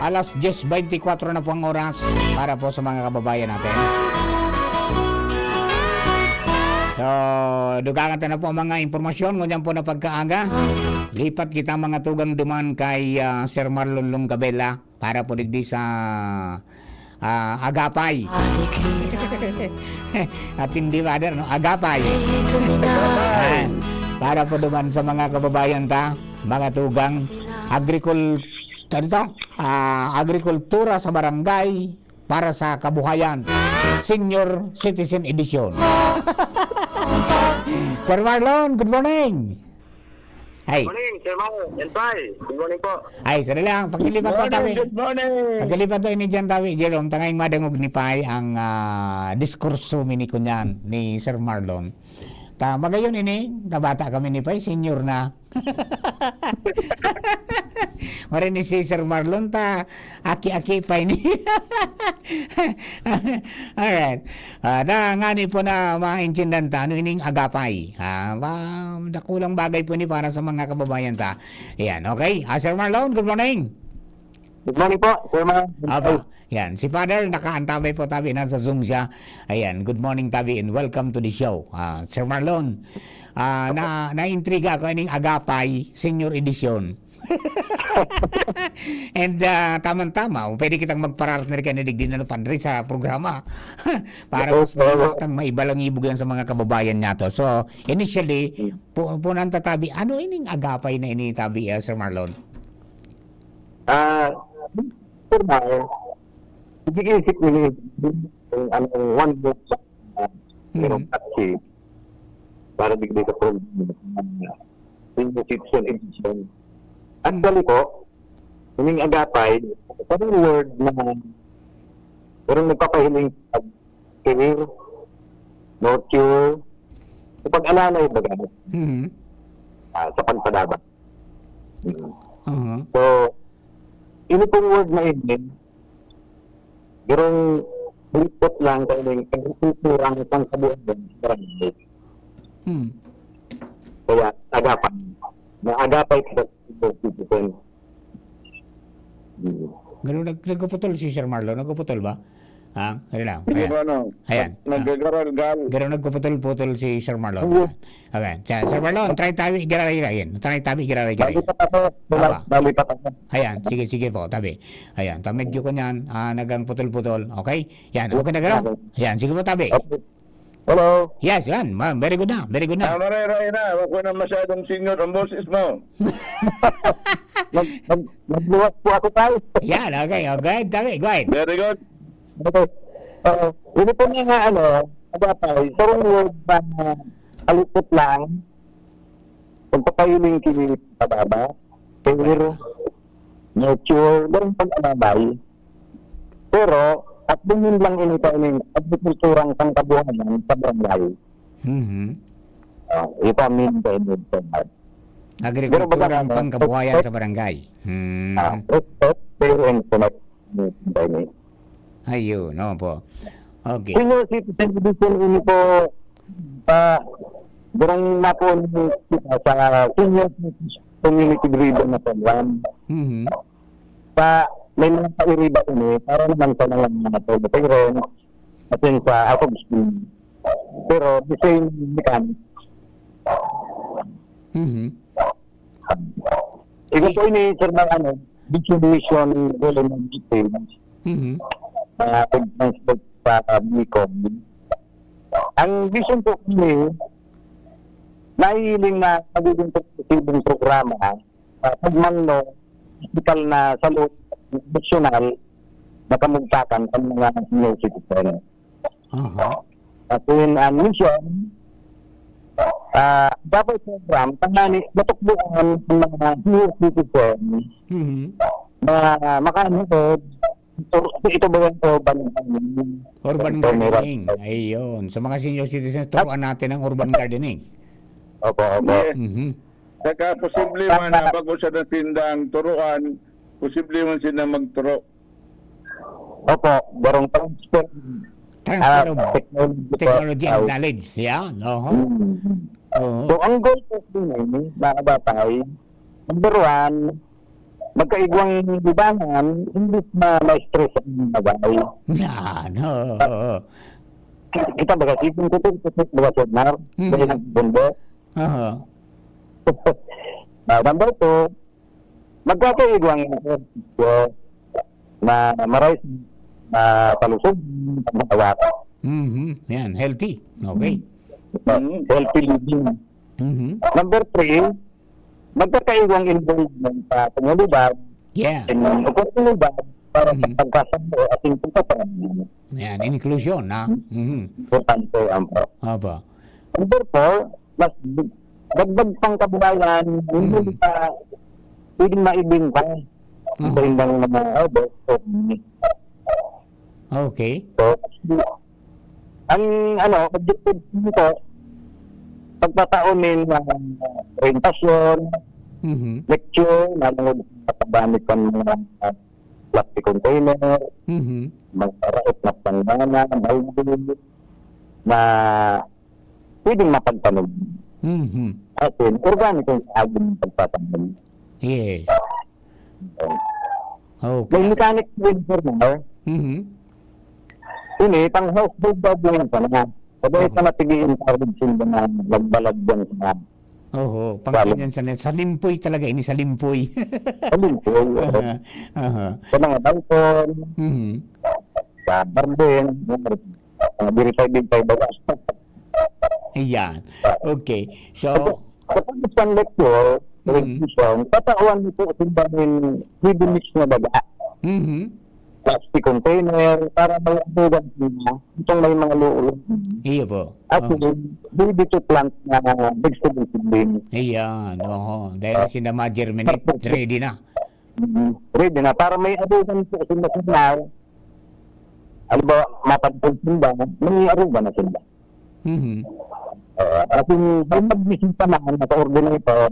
Alas diyes beintikwatro na po ang oras para po sa mga kababayan natin. So, dugangan ta na po ang mga impormasyon ngunyan po na pagkaaga. Lipat kita, mga tugang, duman kay, ah, Sir Marlon Longabella para po digdi sa, ah, Agapay. At hindi, Father, no? Agapay. Ayan. Para po duman sa mga kababayan ta, mga tugang, agrikul-, ano to? Ah, agrikultura sa barangay para sa kabuhayan. Senior Citizen Edition. Sir Marlon, good morning. Ay. Morning, Sir Mar and Pai. Good morning po. Ay, sandali lang. Pakilipat ko, Morning, tabi. Good morning. Pakilipat ko ini dyan, tabi. Jerome, tangay madangog ni Pai ang, ah, diskurso mi ni kunyan, ni Sir Marlon. Ta, magayon ini, kabata kami ni Pai, senior na. Marin ni si Sir Marlon, ta, aki-aki pa ini. Alright. Ah, na, ngani po na maintindihan ta, ano ining Agapay? Ah, ba, dakulang bagay po ni para sa mga kababayan ta. Ayan, okay. Ah, Sir Marlon, good morning. Good morning po, Sir Mar. Aba, yan. Si Father, nakaantabay po tabi, nasa Zoom siya. Ayan, good morning tabi and welcome to the show. Ah, Sir Marlon, ah, na, naintriga ako ining Agapay, Senior Edition. And, ah, tamang-tama, o pwede kitang magparartner ka na digdi na, Padre, sa programa. Para mas, mas tang maibalangibog yan sa mga kababayan nato. So, initially, pu-, punan ta tabi, ano ining Agapay na ini tabi, ah, Sir Marlon? Ah, Sir Mar, nag-iisip nini kung anong one book sa, ah, Mm. pero taxi para digdi sa program, ah, yung Egyptian edition. Actually po, ining Agapay, parang word na parang nagpapahiling sa care, nurture, sa pag-alalay baga, Mm. ah, sa pagpadaba. Mm. Aha. So, ini pong word na ini, garong Lingkot lang kaining kahikulturang pangkabuhayan sa barangay. Hmm. Kaya, agapay. Naagapay kita sa citizen. Hmm. Ganun, nag-, nagpuputol si Sir Marlon. Nagpuputol ba? Ha? Ano lang? Hindi Ayan. ba, ano? Ayan. Nag-, Ah. nagagaral-gal. Ganun, nagpuputol-putol si Sir Marlon. Oo. Ayan. Siya, Sir Marlon, try tabi, giraray ka, ayan. Try tabi, giraray ka, Bali ayan. pa ako. Wala, Aba. bali pa ako. Ayan, sige, sige po, tabi. Ayan, ta medyo ko niyan, ah, nagang putol-putol. Okay? Yan, okay na gano'n? Okay. Yan, sige po, tabi. Okay. Hello? Yes, yan. Ma-, very good na, very good na. Ah, maray-ray na. Wala ko na masyadong senior ang boses mo. Nag-, nag-, nagluwas po ako, tay. Yan, okay. Oh, go ahead, tabi. Go ahead. Very good. Okay. Oo. Yun po na nga, ano, agapay, sarong word na kalipot lang, pagpapahiling kini pababa, care, nurture, ganun pag-alabay. Pero, at yun lang ini pa ini, agrikulturang pangkabuhayan sa barangay. Mhm. Ah, ito ang main pa ini, sir. Pero baga Agrikulturang ano, pangkabuhayan sa barangay. Hmm. Ah, respect, care, and connect. Ayun, opo. Okay. Senior Citizen Edition ini po, ah, barang na po kita sa Senior Citizen Community Driven na program. Mhm. Sa, may mga pairiba ini, para naman sa mga, mga solo parents, as in sa out of school. Pero the same mechanics. Mhm. Iba po ini, sir, ng ano, Vision Mission Goal and Objectives, Mhm. na pag-translate sa Bicol. Ang vision po ini, nahihiling na magiging progresibong programa sa pagmangno, pisikal na sa loob nasyonal na kamugtakan sa mga senior citizen. Aha. As in, ang mission, ah, dapat program, tanggani, matukdoan ang mga senior citizen Mhm. na makaanood, ito, ito ba yung urban gardening? Urban Ito, meron. gardening. Ayun. Sa mga senior citizens, At turuan natin ang urban gardening. Opo, opo. Yes. Mhm. Saka posible man Tama. na bago siya nasindang turuan, posible man siya na magturo. Opo, barong transfer. Transfer Ah, of technology po. technology and Ay. knowledge. Yeah, no? Mm. Oo. So, ang goal po din eh, mga kabatay, number one, magkaigwang libangan, hindi na ma-stress ang bagay. Yan, oo. Kita baga, sipon ko to, ito baga, sir Nar, Mhm. dahil nagbundo. Aha. Ah, number two, magkakaigwang ehersisyo na maray sa palusog, sa katawan. Mhm. Yan, healthy. Okay. Mm. Healthy living. Mhm. Number three, magkakaigwang involvement sa komunidad, Yeah. in oportunidad para sa Mhm. pagkasabot at yung pagkakaroon. Yan, inclusion, ha? Mhm. Importante, ampo. Opo. Number four, mas dagdag pang kabuhayan, hindi Mhm. pa pwedeng maibenta Aha. sa ibang mga, oh, boss, company. Okay. So, ang, ano, objective nito, pagpataon nin, ah, orientasyon, Mhm. lecture, nalungod sa paggamit ng mga, ah, plastic container, Mhm. mga raot na planggana, balde, na pwedeng mapagtanom. Mhm. As in, organikong kaagi ng pagtatanom. Yes. May Okay. mechanic po yun, sir, no? Mhm. Ini, pang household gardening sana. Sabi, Oo. sana sige encourage yung mga nagbalag dyan sa Oho, pang Sa lim- ganyan sa net. Sa limpoy talaga, ini sa limpoy. Sa limpoy, oo. Aha, aha. Sa mga balkon, Mhm. sa garden, mga diri sa ibig sa ibabaw. Ayan. Okay. So, Kapag, kapag isang lecture, Mhm. television, tatawan mo po simbahin, heavy mix na daga. Mhm. Plastic container, para may abugan sila. Itong may mga luulo. Iyo po. At Oh. yun, ready to plant na vegetable seedling. Ayan, oho. Dahil Ah. sila ma-germinate, Tapos, ready na. Mm, ready na. Para may abugan po sila sa now. Halimbawa, mapagpag sila, may aruga na sila. Mhm. Ah, at yung pag-, pagbisita naman na coordinator,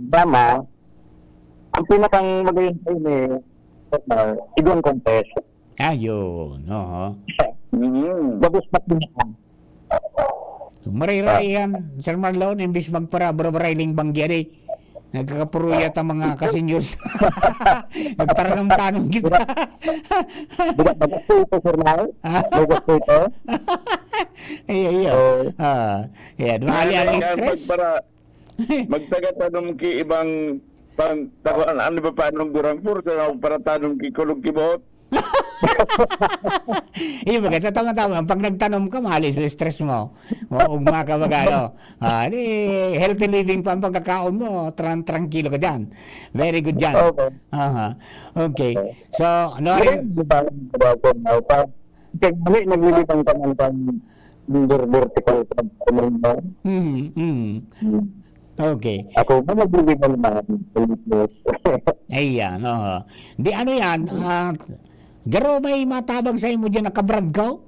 drama, ang pinakang magayon sa ini, ah, igwang contest. Ah, yun. Oho. Mm. Gabos na pinaka. Mariray Ah. yan, Sir Marlon, imbis magpara-, barabara iling banggi, adi. Nagkakapuruyat ang mga ka-seniors. Nagtaranom-tanom kita. Di ba, magasto ito, Sir Mar? Ah. Magasto ito? Iyo, iyo. Oo. Ah, yan. Mahali ang Yan, yan, stress. Pagpara-, magtagatanom ki ibang pang-, tago-, ano, ano ba, paanong gurang pursa, magparatanom ki kulog ki buhot? Iyo, maganda, tama-tama. Pag nagtanom ka, mahali sa stress mo. Maugma ka, baga, ano. Ah, di, healthy living pa ang pagkakaon mo. Tran-, trangkilo ka dyan. Very good dyan. Opo. Aha. Okay. Opo. So, ano Hindi, rin? Di ba, di ba, kung, uh, pa, kaya mali, naglilibang ka man pang vertical pag-, ano, no? Mm, mm. Hmm. Okay. Ako, mga bibig na naman, Filipinos. Ayan, oo. Di ano yan, ah, garo may matabang sa imo dyan na kabrad ko?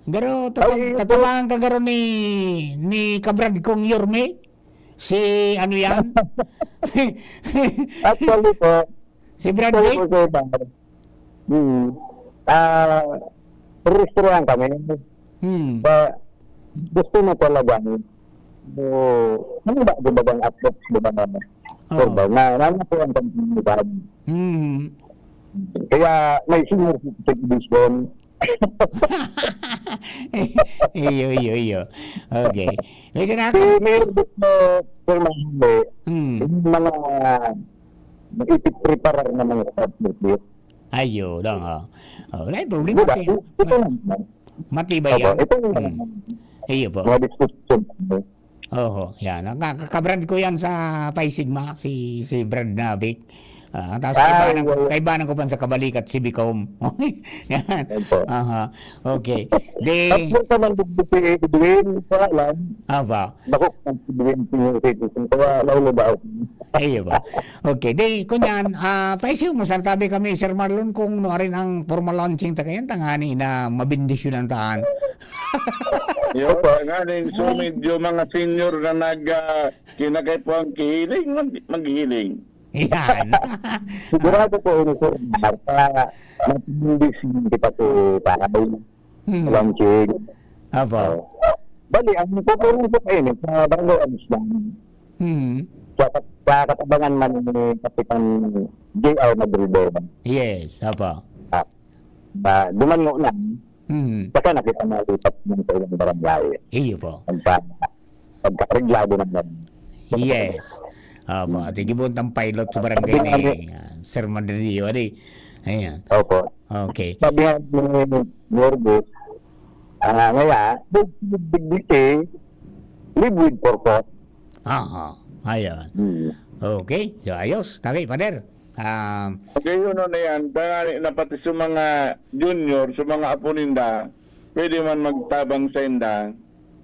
Garo, Ay, tatab-, iyo po. Tatabangan ka garo ni, ni kabrad kong Yorme? Si ano yan? Actually po, Si Brad Sorry Pitt? po, Sir Bang. Hmm. Ah, rehistrahan kami. Hmm. Sa, gusto mo talaga, so, ano ba, di ba, bang approach, di ba, na, Oo. Sir Bang, na, na, na, na, na, Hmm. Kaya may senior citizen edition. Iyo, iyo, iyo. Okay. May Si sinakap- Mayor Butno, Sir Mahal, Hmm. yung mga naipipreparar na mga subject. Ayo lang, ha. Oh, wala yung problema, Diba? ti-, Ito ma-, lang naman. Matibay Opo, yan. Ito lang Hmm. naman. Iyo po. Mga discussion. Oho, yan. Ang ka-, ka-, kabrad ko yan sa Pi Sigma, si, si Brad Navik. Ah, tapos Ay, kaibanan ko, wala. Kaibanan ko pa sa kabalikat, si Bicom. Yan. Opo. Aha. Okay. Di Tapos ka man, si Edwin, sa alam. Aba. Bako, si Edwin, si Edwin, sa wala, wala ba ako? Iyo ba? Okay. Di, kunyan, ah, paisiw mo, sir, tabi kami, Sir Marlon, kung no, arin ang formal launching ta kayan, tangani na mabindisyon ang taan. Yo, Opo. Nganing so medyo mga senior na nag, ah, kinakaipuhan kihiling, mag-, maghihiling. Yan. Sigurado po, ini, sir, basta matinding busy kita sa tahaw. Hmm. Launching. Apo. Oh. Bali, ang kukunin ko kayo, sa Barangay Anisdan. Hmm. Sa kat-, sa katabangan man ni Kapitan J R Madrid. Yes, apo. Ah, ba, duman mo na. Hmm. Baka nakita mo lipat ng sa ilang barangay. Iyo po. Pagka, pagka-areglado ng ganun. Yes. Apo, Hmm. tigibon ng pilot sa barangay Sabi nga ni, ni ah, Sir Madrid, ano eh. Ayan. Opo. Okay. Sabi nga ni Yorgos, ah, ngaya, with dignity, live with purpose. Aha, ayan. Hmm. Okay, so ayos. Tabi, Pader. Ah, Okay, yun na yan. Tangani na pati sa mga junior, sa mga apo ninda, pwede man magtabang sa inda.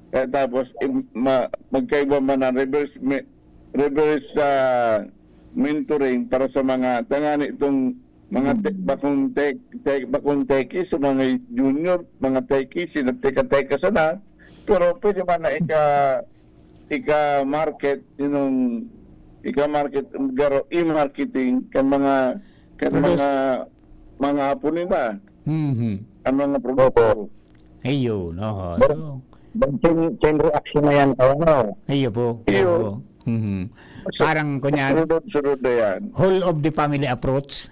Kaya tapos, im-, ma-, magkaiba man ang reverse me-, reverse, ah, mentoring para sa mga tangani itong mga te-, Mm. bakong tech, tech, bakong techies, sa mga junior, mga techies, sila teka-teka sana. Pero pwede man na ika-, ika-market, yun ang ika-market, garo, e-marketing, kan mga, kan Produce. mga, mga apo nila. Mhm. Ang mga produkto. Opo. Ayun, oho. Ber-, So, ber-, chain, chain reaction na yan, ano? Iyo po. Iyo. Oo. Mhm. So, Parang, kunyan, sunod-sunod na yan. Whole of the family approach.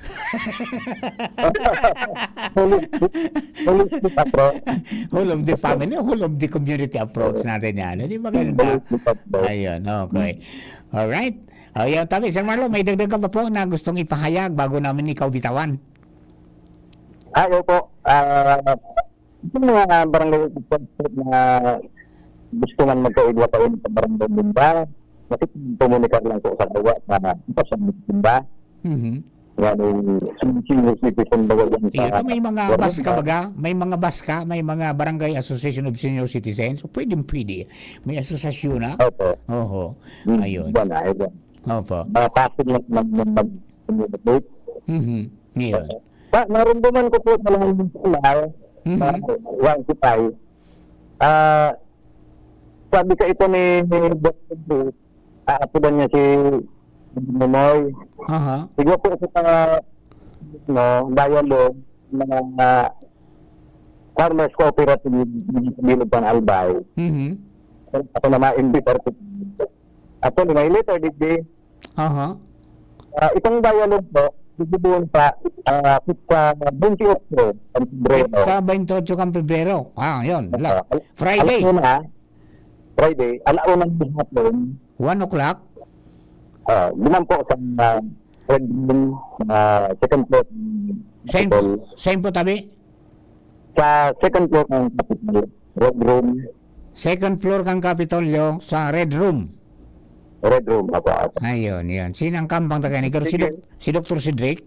Holistic, holistic approach. Whole of the family, whole of the community approach natin yan. Hindi maganda. Holistic approach. Ayun, okay. Alright. O, yan, tabi, Sir Marlon, may dagdag ka pa po na gustong ipahayag bago namin ikaw bitawan? Ah, opo. Ah, Yung mga barangay officials po na gusto man magkaigwa-kaigwa sa barangay ninda, makipagkomunikar lang po sa gawa sa, sa barangay ninda. Mhm. Yan, yung senior citizen ba yan sa Iyo, may mga barangay bus ka ninda? Baga? May mga bus ka? May mga Barangay Association of Senior Citizens? So, pwedeng pwede. May asosasyon na? Opo. Oho. Hmm, Ayun. Yan, ayun. Opo. Mga passive lang naman yung mag-communicate. Mhm. Iyon. Sa, naramdaman ko po talaga yung sila, Mhm. na Juan Sipay. Ah, sabi ka ito ni, ni Boss Andrew, aapodan niya si Momoy. Aha. Siguro po sa, no, dialogue na, na Farmers Cooperative, Bilog kan Albay. Mhm. Ako na ma-invite. Actually, may letter digdi. Aha. Ah, itong dialogue po, digdi doon sa, ah, sa twenty-eight kan Pebrero. Sa twenty-eight kan Pebrero. Ah, yun. La-, Ah, al-, Friday. Alas una, Friday, alauna ng hapon. One o'clock? Ah, duman po sa, ah, Red Room, ah, second floor. Saan po? Capitol. Saan po tabi? Sa second floor ng Capitol. Red Room. Second floor kan Kapitolyo sa Red Room. Red Room, apo, apo. Ayun, yun. Sino ang kambang taga ni? Pero si Sige. Dok-, si Doktor Cedric?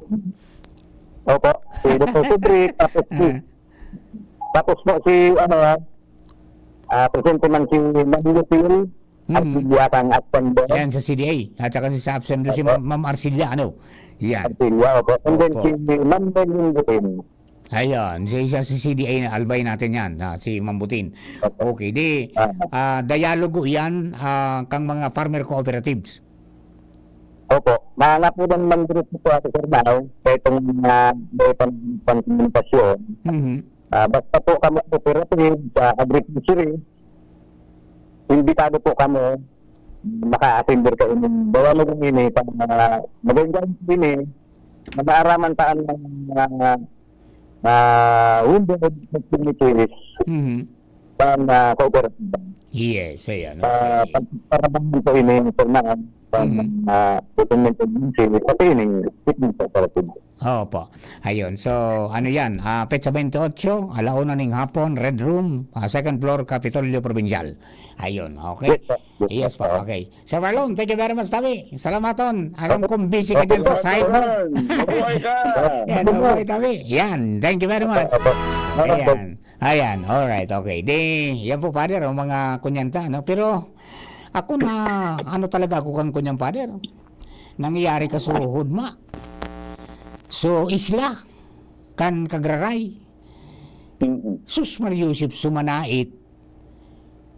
Opo, si Doktor Cedric, tapos si, Ah. tapos po si, ano, ah, ah, presente man si Manlupil, Mm. Arcilia kang absent doon. Yan, sa C D A. At saka si sa absent doon, si Opo. Ma'am, Ma'am Arcilia, ano? Yan. Arcilia, opo. And then Opo. si Ma'am Mel Lingutin. Ayan, si, siya si C D A na albay natin yan, ha, si Ma'am Butin. Opo. Okay, di, Ah. ah, dialogo yan, ah, kang mga farmer cooperatives. Opo. Mga napunan man group po, Ate Sir Bao, sa itong, ah, sa itong pangkomunikasyon. Mhm. Ah, basta po kamo cooperative sa agriculture, imbitado po kamo, maka-attender ka ini. Bawa mo din ini, pag, ah, maganda ini, nag-aaraman taan ng, ah, ah, window of opportunities Mhm. sa, ah, kooperatiba. Yes, ayan, Ah, okay. pag, para bang ito ini, sir, na, pag, Mhm. ah, government agency, pati ini, fitness cooperative. Opo. Ayun. So, ano yan? Ah, petsa twenty-eight, alauna ning hapon, Red Room, ah, second floor, Kapitolyo Provincial. Ayun, okay? Yes, sir. Yes, Yes, po. sir. Okay. Sir Marlon, thank you very much, tabi. Salamaton. Alam Opo. kong busy ka Opo, dyan sa sir. site mo. Marlon, mabuhay ka. Yan, mabuhay, tabi. Yan. Thank you very much. Opo, opo. Opo. Ayan. Ayan. Alright. Okay. Di, yan po, Father, ang mga kunyanta, no? Pero, ako na, ano talaga ako kang kunyang, Father? Nangyayari ka sa Hudma. So, isla, kan Kagraray. Mm. Sus, Maria Joseph, sumanait.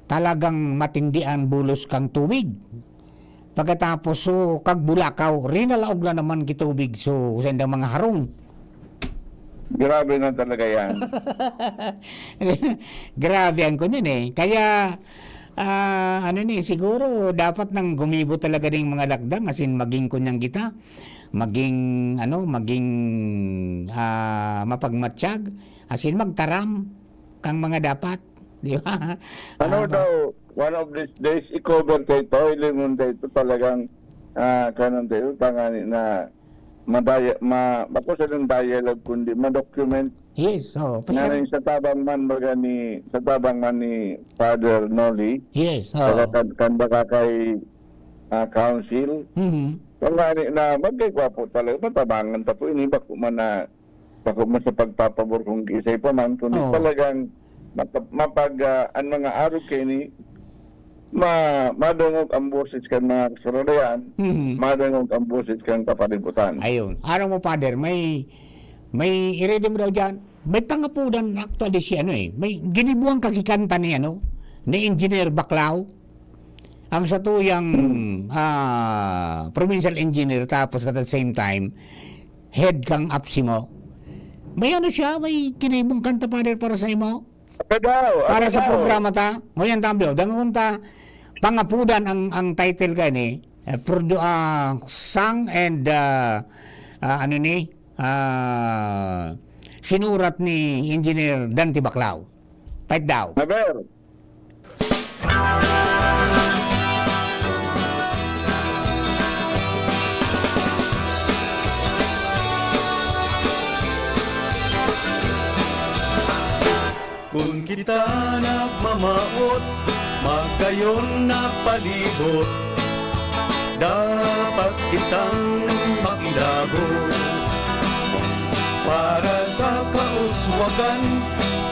Talagang matindi an bulos kan tubig. Pagkatapos, so, kag bulakaw, rinalaog na naman ki tubig, so, sa indang mga harong. Grabe na talaga yan. Grabe ang kunyan eh. Kaya, ah, ano ni, siguro dapat nang gumibo talaga ning mga lakdang, as in, maging kunyan kita, maging, ano, maging, ah, mapagmatyag, as in, magtaram kang mga dapat. Di ba? Ano Tama. daw, one of these days, i-cover ta ito, ilingon ta ito, talagang, ah, kanon ta ito, tangani na madaya-, ma-, bako sa ng dialogue, kundi ma-document Yes, oo. Pasya- Ngayon, sa tabang man, baga ni, sa tabang man ni Father Noli, Yes, oo. Taga kan, kan baga kay, ah, council, Mhm. tangani na magkagwapo talaga, matabangan ta po ini, bako man na bako man sa pagpapabor kung kisay pa man, kundi Oo. talagang mapa-, mapag, ah, an mga arog kaini, ma-, madungog ang boses kan mga kasaradayan, Mhm. madungog ang boses kan kapalibutan. Ayun. Ano mo, Father, may, may irede mo daw dyan? May tangapudan actually si ano eh. May ginibuang kakikanta ni ano, ni Engineer Baclao. Ang satuyang, Hmm. ah, provincial engineer, tapos at the same time, head kang APSEMO. May ano siya, may kinibong kanta, Father, para sa imo? Ano daw? Ano Para sa daw? programa ta? O yan, Tambio, dangon ta, pangapudan ang, ang title ka ni, eh, produ-, ah, song and, ah, ah, ano ni, ah, sinurat ni Engineer Dante Baclao. Pait daw. Aber. Kun kita nagmamawot, magayon na palibot, dapat kitang makilabot. Para sa kauswagan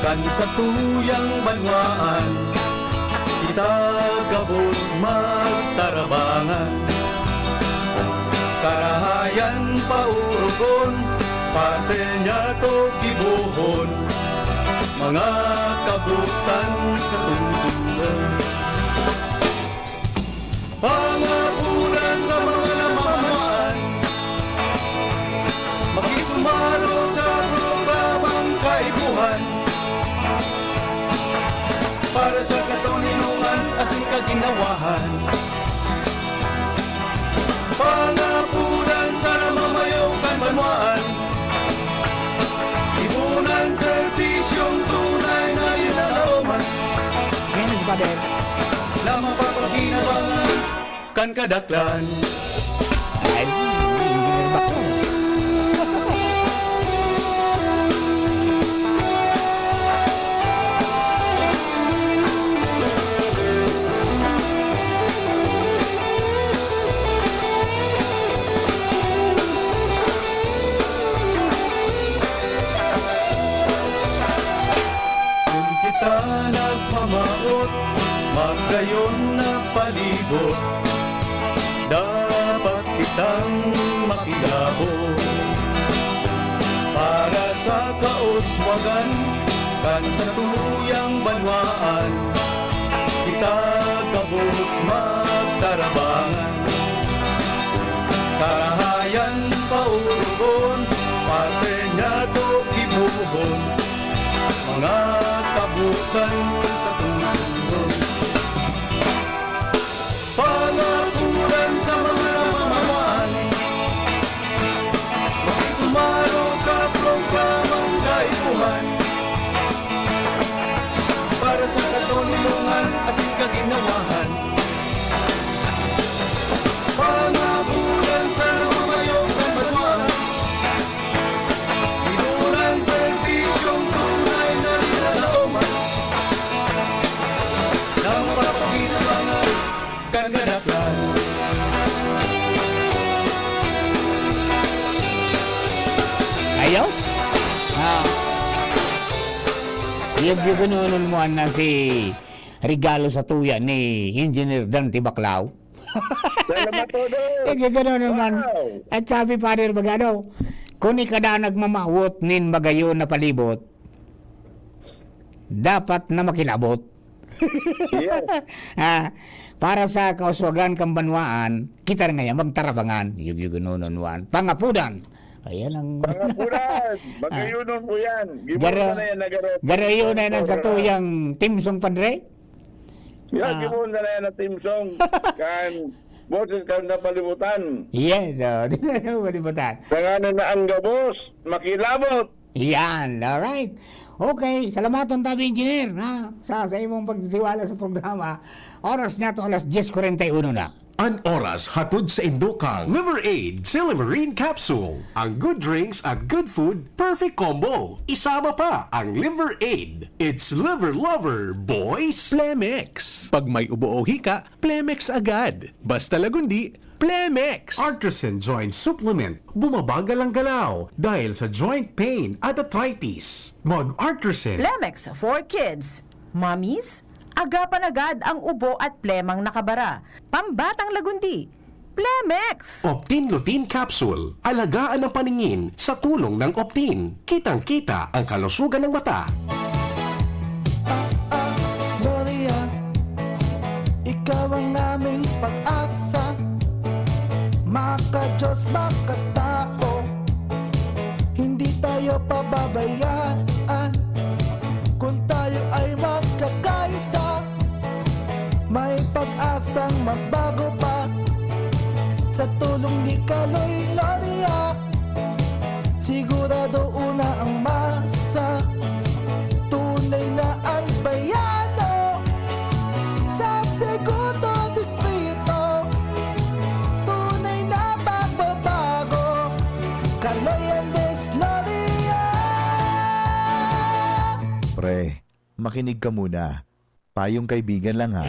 kan satuyang banwaan, kita gabos magtarabangan. Karahayan paurugon, parte niya to gibohon, mga kabutan sa tungsundan. Pangapunan sa mga namamahan, makisumaro sa programang kaipuhan. Sa katoninongan asin kaginawahan, pangapudan sa namamayo kan banwaan, ipunan serbisyong tunay na linalaoman, Amen, Father. Na mapapakinabangan kan kadaklan. Ay, Engineer Bato. Kun kita nagmamawot, magayon na palibot, dapat kitang makilabot. Para sa kauswagan kan satuyang banwaan, kita gabos magtarabangan. Karahayan paorogon, parte niya to gibohon, mga kabutan sa puso. Pangapuran sa mga namamahan, makisumaro sa programang kaipuhan, para sa katoninongan asin kaginawahan. Pangapuran sa namamayo kan banwaan, inuunan serbisyong tunay na linalaoman, na mapapakinabangan kan kadaklan. Ayaw? Ah. Yung gigununun mo na si regalo sa tuya ni Engineer Dante Baclao. Salamat, Todo. Eh, gagano naman. Wow. At sabi, Father, magano, kung ikada nagmamawot nin magayon na palibot, dapat na makilabot. Yes. Ah, para sa kauswagan kan banwaan, kita na ngayon magtarabangan. Yug-, yug-, no, no, no, no. Pangapudan. Ayan ang Pangapudan. Magayonon po yan. Gibo Garo-, na yan, nagaro-, garo yun na yan ang Garo-, satuyang timsong, Padre? Yan, Ah. gibo na yan ang timsong. Kan, boses kan napalibutan. Yes, oh, di na yung malibutan. Sa ngalan na ang gabos, makilabot. Yan, alright. Okay, salamaton tabi, Engineer, ha, sa, sa imong pagtitiwala sa programa. Oras na to, alas dyes kwarenta y uno na. An oras hatod saindo kan Liver Aid Silymarin Capsule. Ang good drinks at good food, perfect combo. Isama pa ang Liver Aid. It's Liver Lover, boys! Plemex. Pag may ubo o hika, Plemex agad. Basta Lagundi, Plemex! Artresin Joint Supplement. Bumabagal ang galaw dahil sa joint pain at arthritis. Mag-Artresin. Plemex for kids. Mommies, agapan agad ang ubo at plemang nakabara. Pambatang Lagundi, Plemex! Optin Lutein Capsule. Alagaan ang paningin sa tulong ng Optin. Kitang-kita ang kalusugan ng mata. Ah, ah, Gloria, ikaw ang aming pag-asa. Maka-Diyos, makatao, hindi tayo pababayaan. Kung tayo ay magkakaisa, may pag-asang magbago pa. Sa tulong ni Kaloy Gloria, sigurado una ang masa. Tunay na Albaiano sa Segundo Distrito. Tunay na pagbabago, Kaloy Andres Gloria. Pre, makinig ka muna. Payong kaibigan lang, ha.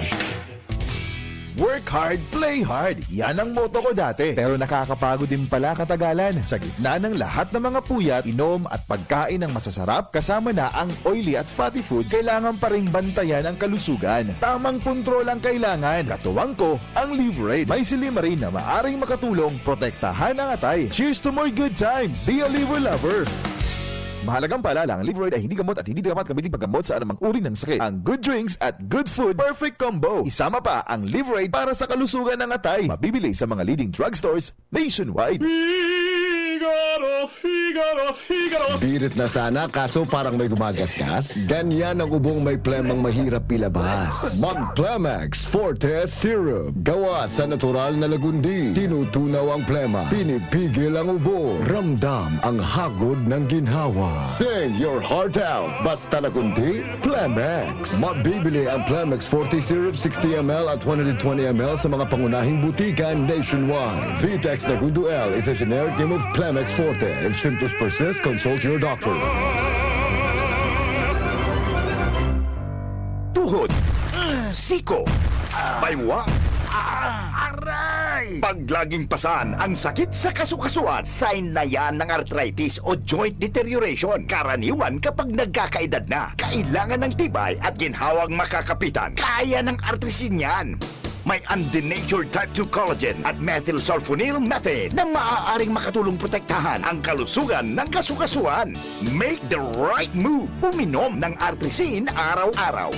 Work hard, play hard. Yan ang motto ko dati. Pero nakakapagod din pala katagalan. Sa gitna ng lahat ng mga puyat, inom at pagkain ng masasarap, kasama na ang oily at fatty foods, kailangan pa ring bantayan ang kalusugan. Tamang kontrol ang kailangan. Katuwang ko, ang Liveraid. May silymarin na maaring makatulong protektahan ang atay. Cheers to more good times! Be a Liver Lover! Mahalagang paalala, ang Liveraid ay hindi gamot at hindi dapat gamitin paggamot sa anumang uri ng sakit. Ang good drinks at good food, perfect combo. Isama pa ang Liveraid para sa kalusugan ng atay. Mabibili sa mga leading drugstores nationwide. Bigo! Figaro, Figaro, Figaro. Birit na sana, kaso parang may gumagasgas. Ganyan ang ubong may plemang mahirap ilabas. Mag Plemex Forte Syrup. Gawa sa natural na lagundi. Tinutunaw ang plema. Pinipigil ang ubo. Ramdam ang hagod ng ginhawa. Sing your heart out. Basta lagundi, Plemex. Mabibili ang Plemex Forte Syrup sixty M L at one hundred twenty M L sa mga pangunahing butika nationwide. Vitex Nagundo L is a generic name of Plemex Forte. If symptoms persist, consult your doctor. Tuhod, siko, baywa, aray! Pag laging pasan ang sakit sa kasukasuan, sign na yan ng arthritis o joint deterioration. Karaniwan kapag nagkakaedad na, kailangan ng tibay at ginhawang makakapitan. Kaya ng artrisin yan. May undenatured type two collagen at methylsulfonyl methane na maaaring makatulong protektahan ang kalusugan ng kasukasuan. Make the right move. Uminom ng Artrisin araw-araw.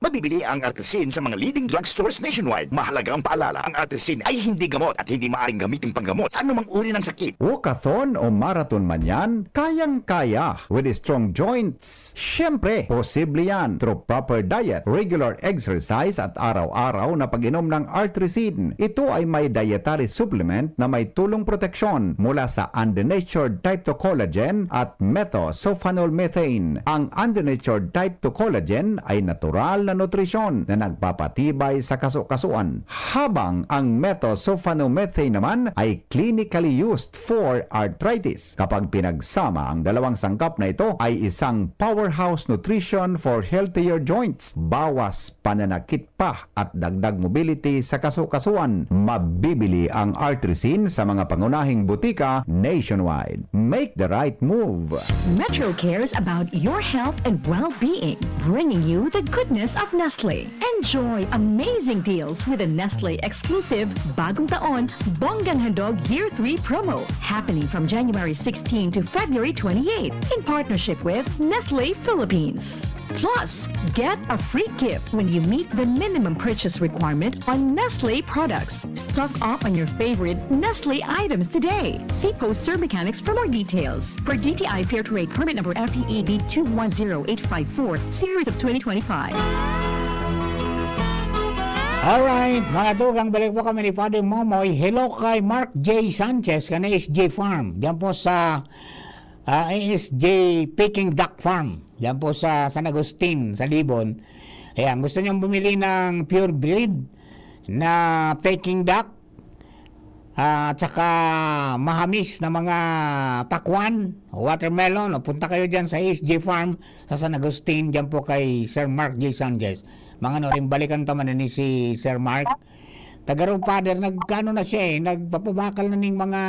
Mabibili ang Artrisin sa mga leading drugstores nationwide. Mahalagang paalala, ang Artrisin ay hindi gamot at hindi maaaring gamitin panggamot sa anumang uri ng sakit. Walkathon o marathon man yan, kayang-kaya with strong joints. Siyempre, posible yan through proper diet, regular exercise at araw-araw na pag-inom ng Artrisin. Ito ay may dietary supplement na may tulong proteksyon mula sa undenatured type two collagen at methylsulfonyl methane. Ang undenatured type two collagen ay natural na nutrisyon na nagpapatibay sa kasukasuan, habang ang methylsulfonyl methane naman ay clinically used for arthritis. Kapag pinagsama ang dalawang sangkap na ito, ay isang powerhouse nutrition for healthier joints. Bawas pananakit pa at dagdag mobility sa kasukasuan. Mabibili ang Artrisin sa mga pangunahing butika nationwide. Make the right move! Metro cares about your health and well-being, bringing you the goodness of Nestle. Enjoy amazing deals with the Nestle exclusive Bagong Taon Bonggang Handog Year three promo, happening from January sixteen to February twenty-eight, in partnership with Nestle Philippines. Plus, get a free gift when you meet the minimum purchase requirement on Nestle products. Stock up on your favorite Nestle items today. See poster mechanics for more details. Per D T I Fair Trade Permit Number F T E B two one zero eight five four, Series of twenty twenty-five. Alright, mga tugang, balik po kami ni Father Momoy. Hello kay Mark J. Sanchez, kan S J Farm. Diyan po sa ah, S J Peking Duck Farm. Diyan po sa San Agustin, sa Libon. Ayan, gusto niyong bumili ng pure breed na Peking Duck, ah, at saka mahamis na mga pakwan, watermelon, o, punta kayo dyan sa S J Farm sa San Agustin, dyan po kay Sir Mark J. Sanchez. Mga ano rin, balikan ta man ni si Sir Mark. Taga Father, nagkano na siya eh, nagpapabakal na ning mga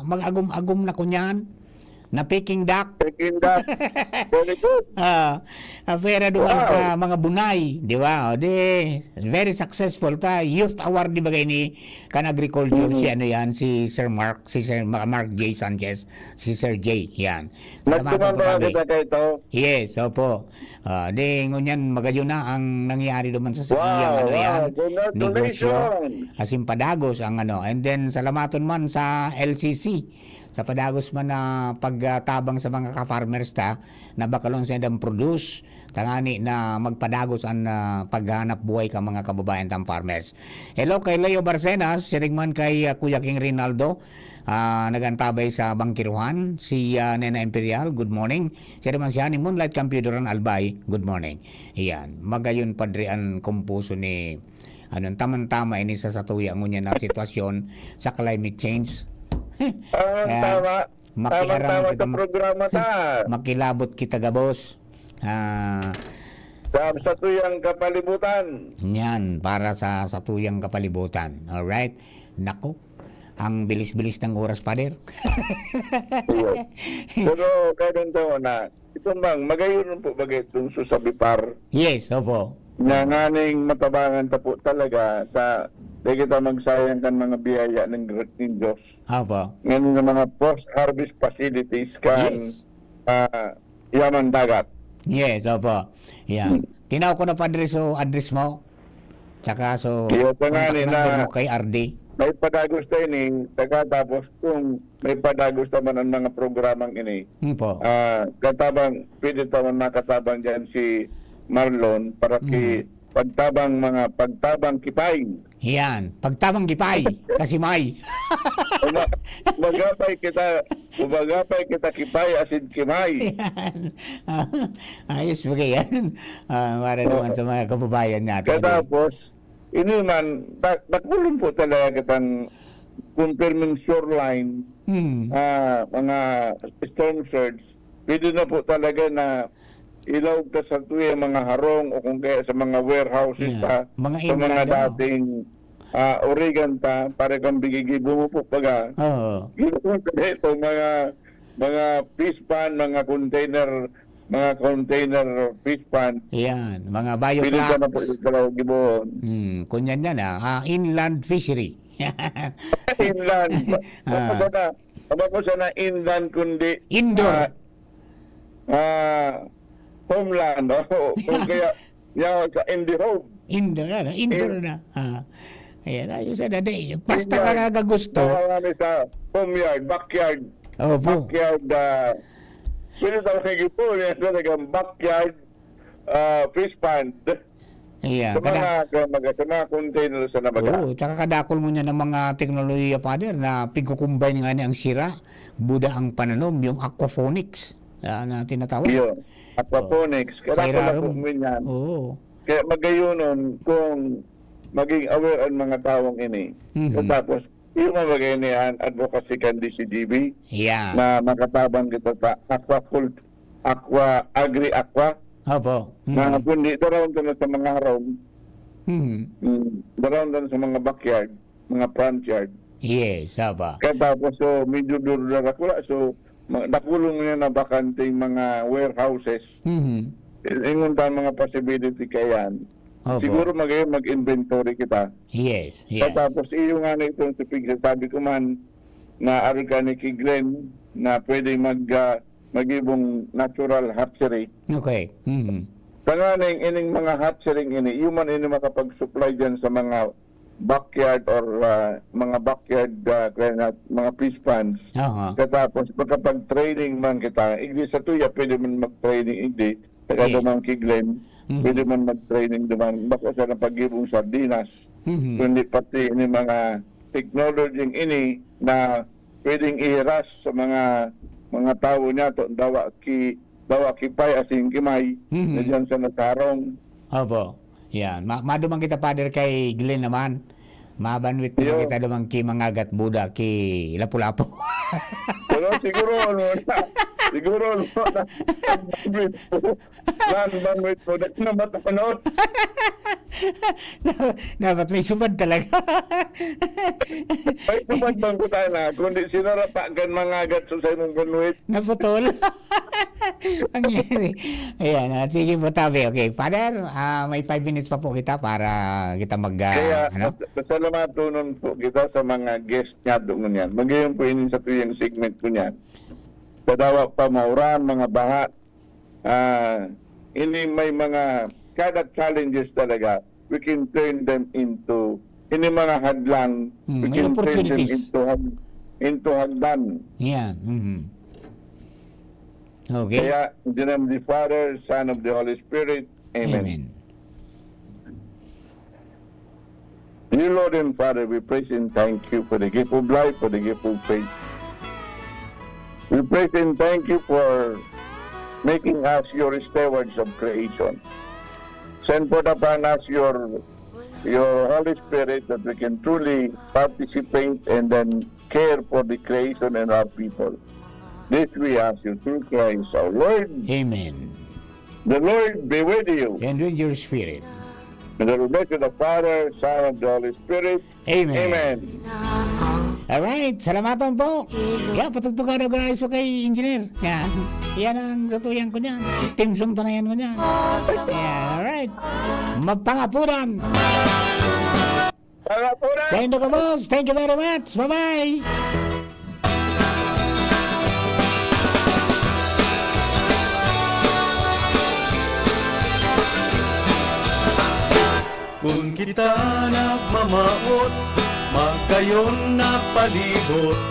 mag-agom-agom na kunyan, na Peking duck. Peking duck. Very good. Ah, apera duman Wow. sa mga bunay, di ba? O di, very successful ka. Youth award, di ba, ni kan agriculture, si ano yan, si Sir Mark, si Sir Ma- Mark J. Sanchez, si Sir J, yan. Salamatan Nagtumambang po kami. Kita kayo to. Yes, opo. Ah, di, ngunyan, magayon na ang nangyari duman sa, sa Wow, iyang, ano wow. yan, negosyo. Congratulations. Asin padagos ang ano. And then, salamaton man sa L C C, sa padagos man na pagtabang sa mga ka-farmers ta, na bakalon sa idang produce, tangani na magpadagos ang ah, paghanap buhay ka mga kababayan tang farmers. Hello kay Leo Barcenas, siring man kay ah, Kuya King Rinaldo, ah, nagantabay sa Bangkiruhan, si ah, Nena Imperial, good morning. Siring man si Honey Moonlight Campidoran Albay, good morning. Iyan, magayon padre ang kumpuso ni ano, tamang-tama ini sa satuya ngunyan na sitwasyon sa climate change. Tamang Ayan. tama. Makiaram Tamang tama kita sa ma- programa ta. Makilabot kita gabos. Ah, Sa satuyang kapalibutan. Yan, para sa satuyang kapalibutan. Alright? Nako, ang bilis-bilis ng oras, Father. Yes. Pero kaya ganito na, ito bang, magayon po bagay itong susabipar Yes, opo. na nganing matabangan ta po talaga sa di kita magsayang kan mga biyaya ng, ng Diyos. Opo. Ngayon ng mga post-harvest facilities kan Yes. ah, yaman dagat. Yes, opo. Yan. Tinaw ko na, Padre, so address mo. Tsaka so Iyo pa nga contact ni number na- mo kay R D. may padagos ta ini, saka tapos kung may padagos ta man an mga programang ini, Hmm po. ah, katabang, pwede ta man makatabang diyan si Marlon para ki-, Hmm. pagtabang mga, pagtabang kipay. Yan, pagtabang kipay, kasi may. Uma-, umagapay kita, umagapay kita kipay, asin kimay. Yan. Ayos ba yan? Ah, para Oo. naman sa mga kababayan natin. Katapos, ini man, da-, dakulon po talaga kitang confirming shoreline, Hmm. ah, mga storm surge. Pwede na po talaga na ilaog ta sa tuya mga harong o kung kaya sa mga warehouses Yeah. ta, Mga sa mga inland, ano? dating, ah, urigan ta, para kang bigigibo mo po, baga. Oo. Yun po, ito, mga, mga fish pond, mga container, mga container fish pond. Yan, mga Pwede bioflocks. ka na po ikalaog gibohon. Hmm, kunyan yan, ah. Ah, inland fishery. Inland. Ah. Bako sana, bako sana inland, kundi, Indoor. ah, ah, homeland. O, o kaya, yaw sa Indihome. Indoor na, indoor In- na. Ah. Ayan, ayos na, di. Basta Inland. ka na gusto. Baka kami sa home yard, backyard. Opo. Backyard, ah, pwede tawag yung ito, yan talagang backyard, ah, fish pond. Ayan, Sa kada- mga, sa mga, sa mga container sa nabaga. Oo, tsaka kadakol mo niya ng mga teknolohiya, Father, na pigko-combine nga ni ang sira, buda ang pananom, yung aquaponics, ah, na tinatawag. Iyo, aquaponics. Oo. Kaya Sa ako na ilarom. po, minyan. Oo. Kaya magayunon kung maging aware ang mga tawong ini. Mhm. Tapos, yung mga bagay ni an advocacy kan D C G B Yeah. na makatabang kita sa aquacult-, aqua, agri-aqua, Opo. na Mhm. kundi daraon ta na sa mga harong, Mhm. mm, daraon ta na sa mga backyard, mga front yard. Yes, opo. Kaya tapos, so, medyo durdara ko la, so, ma-, dakulong niya na bakanteng mga warehouses. Mhm. Ingon ta mga possibility kaya yan. Opo. Siguro mag-, mag-inventory kita. Yes, yes. Tapos, iyo nga na itong sa pigsasabi ko man, na arog ka ni Kay Glenn, na pwede mag, ah, magibong natural hatchery. Okay. Mhm. Tanganing ining mga hatchery ini, iyo man ini makapag-supply dyan sa mga backyard or, ah, mga backyard, ah, kaya nga, mga fish ponds. Aha. Katapos, makapag-training man kita. Igdi sa tuya, pwede man mag-training, igdi. Saka Yes. duman kay Glenn, Mhm. pwede man mag-training duman. Bako sa napagibong sardinas. Mhm. Kundi pati ini mga technology ini na pwedeng ihiras sa mga, mga tawo niya to, dawa ki, dawa kipay asin kimay, Mhm. na diyan sa nasarong. Opo. Yan. Ma-, maduman kita, Father, kay Glenn naman. Mabanwit naman Iyo. kita duman ki Mangagat Buda, ki Lapu-Lapu. Pero siguro, ano na, siguro, ano na, Nan, banwit mo, dahil na matanon. Na-, dapat may sumad talaga. May sumad bang kutana, kundi sinarapa kan Mangagat sa saimong banwit. Naputol. Ang yari. Ayan, ah, sige po, tabi. Okay, Father, ah, may five minutes pa po kita para kita mag, ah, Kaya, ano? pas-, pasalamatonon po kita sa mga guest niya doon niyan. Magayon po ini sa tuyang segment ko niyan. Sa dawa pa, mauran, mga baha, ah, ini may mga, kada challenges talaga, we can turn them into, ini mga hadlang, Hmm, we may can turn them opportunities. into hag-, into hagdan. Yan, mhm. Okay. Kaya, in the name of the Father, Son of the Holy Spirit, Amen. Amen. Dear Lord and Father, we praise and thank you for the gift of life, for the gift of faith. We praise and thank you for making us your stewards of creation. Send forth upon us your, your Holy Spirit that we can truly participate and then care for the creation and our people. This we ask you through Christ our Lord. Amen. The Lord be with you. And with your spirit. May the blessed of the Father, Son, and the Holy Spirit. Amen. Amen. Alright, salamaton po. Kaya patugtugan na organize ko kay Engineer. Yan. Yan ang katuyan ko niyan. Team song tanayan ko niyan. Yan, alright. Mapangapuran. Mga pura. Sa indo ka, boss. Thank you very much. Bye-bye. Kun kita nagmamawot, Pag gayon na palibot,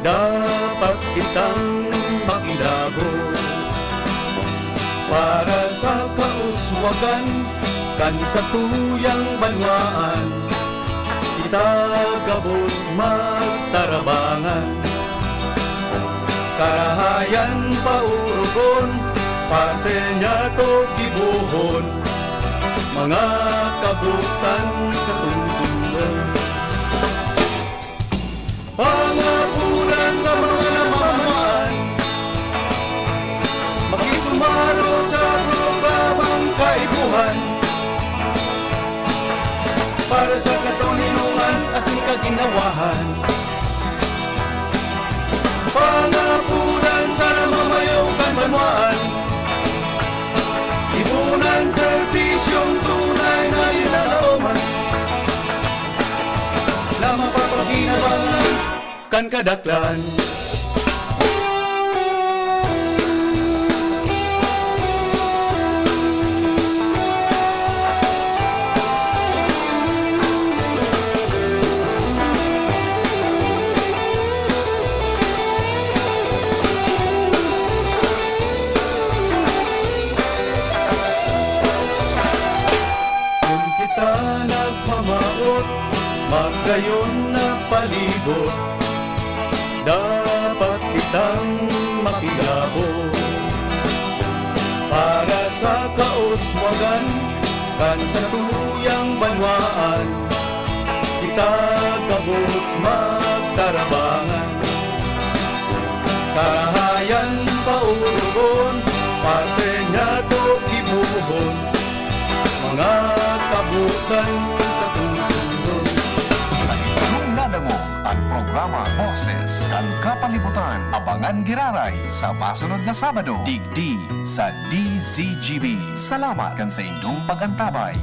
dapat kitang makilabot. Para sa kauswagan kan satuyang banwaan, kita gabos magtarabangan. Karahayan paorogon, parte niya to gibohon, mga kabutan sa tungsundan. Pangapuran sa mga namamayan, makisumaro sa programang Kaipuhan para sa katoninongan asin kaginhawahan. Pangapuran sa namamayo kan banwaan, ipunan serbisyong tunay na linalaoman na mapapakinabangan kan kadaklan. Kun kita nagmamawot, magayon na palibot, dapat kitang makilabot para sa kauswagan kan satuyang banwaan. Kita gabos magtarabangan, karahayan paorogon, parte niya to gibohon, mga kabutan sa tungsungon. Sa inyong nadangog an programa Boses kan Kapalibutan. Abangan giraray sa masunod na Sabado, digdi sa D Z G B. Salamat kan saindong pag-antabay.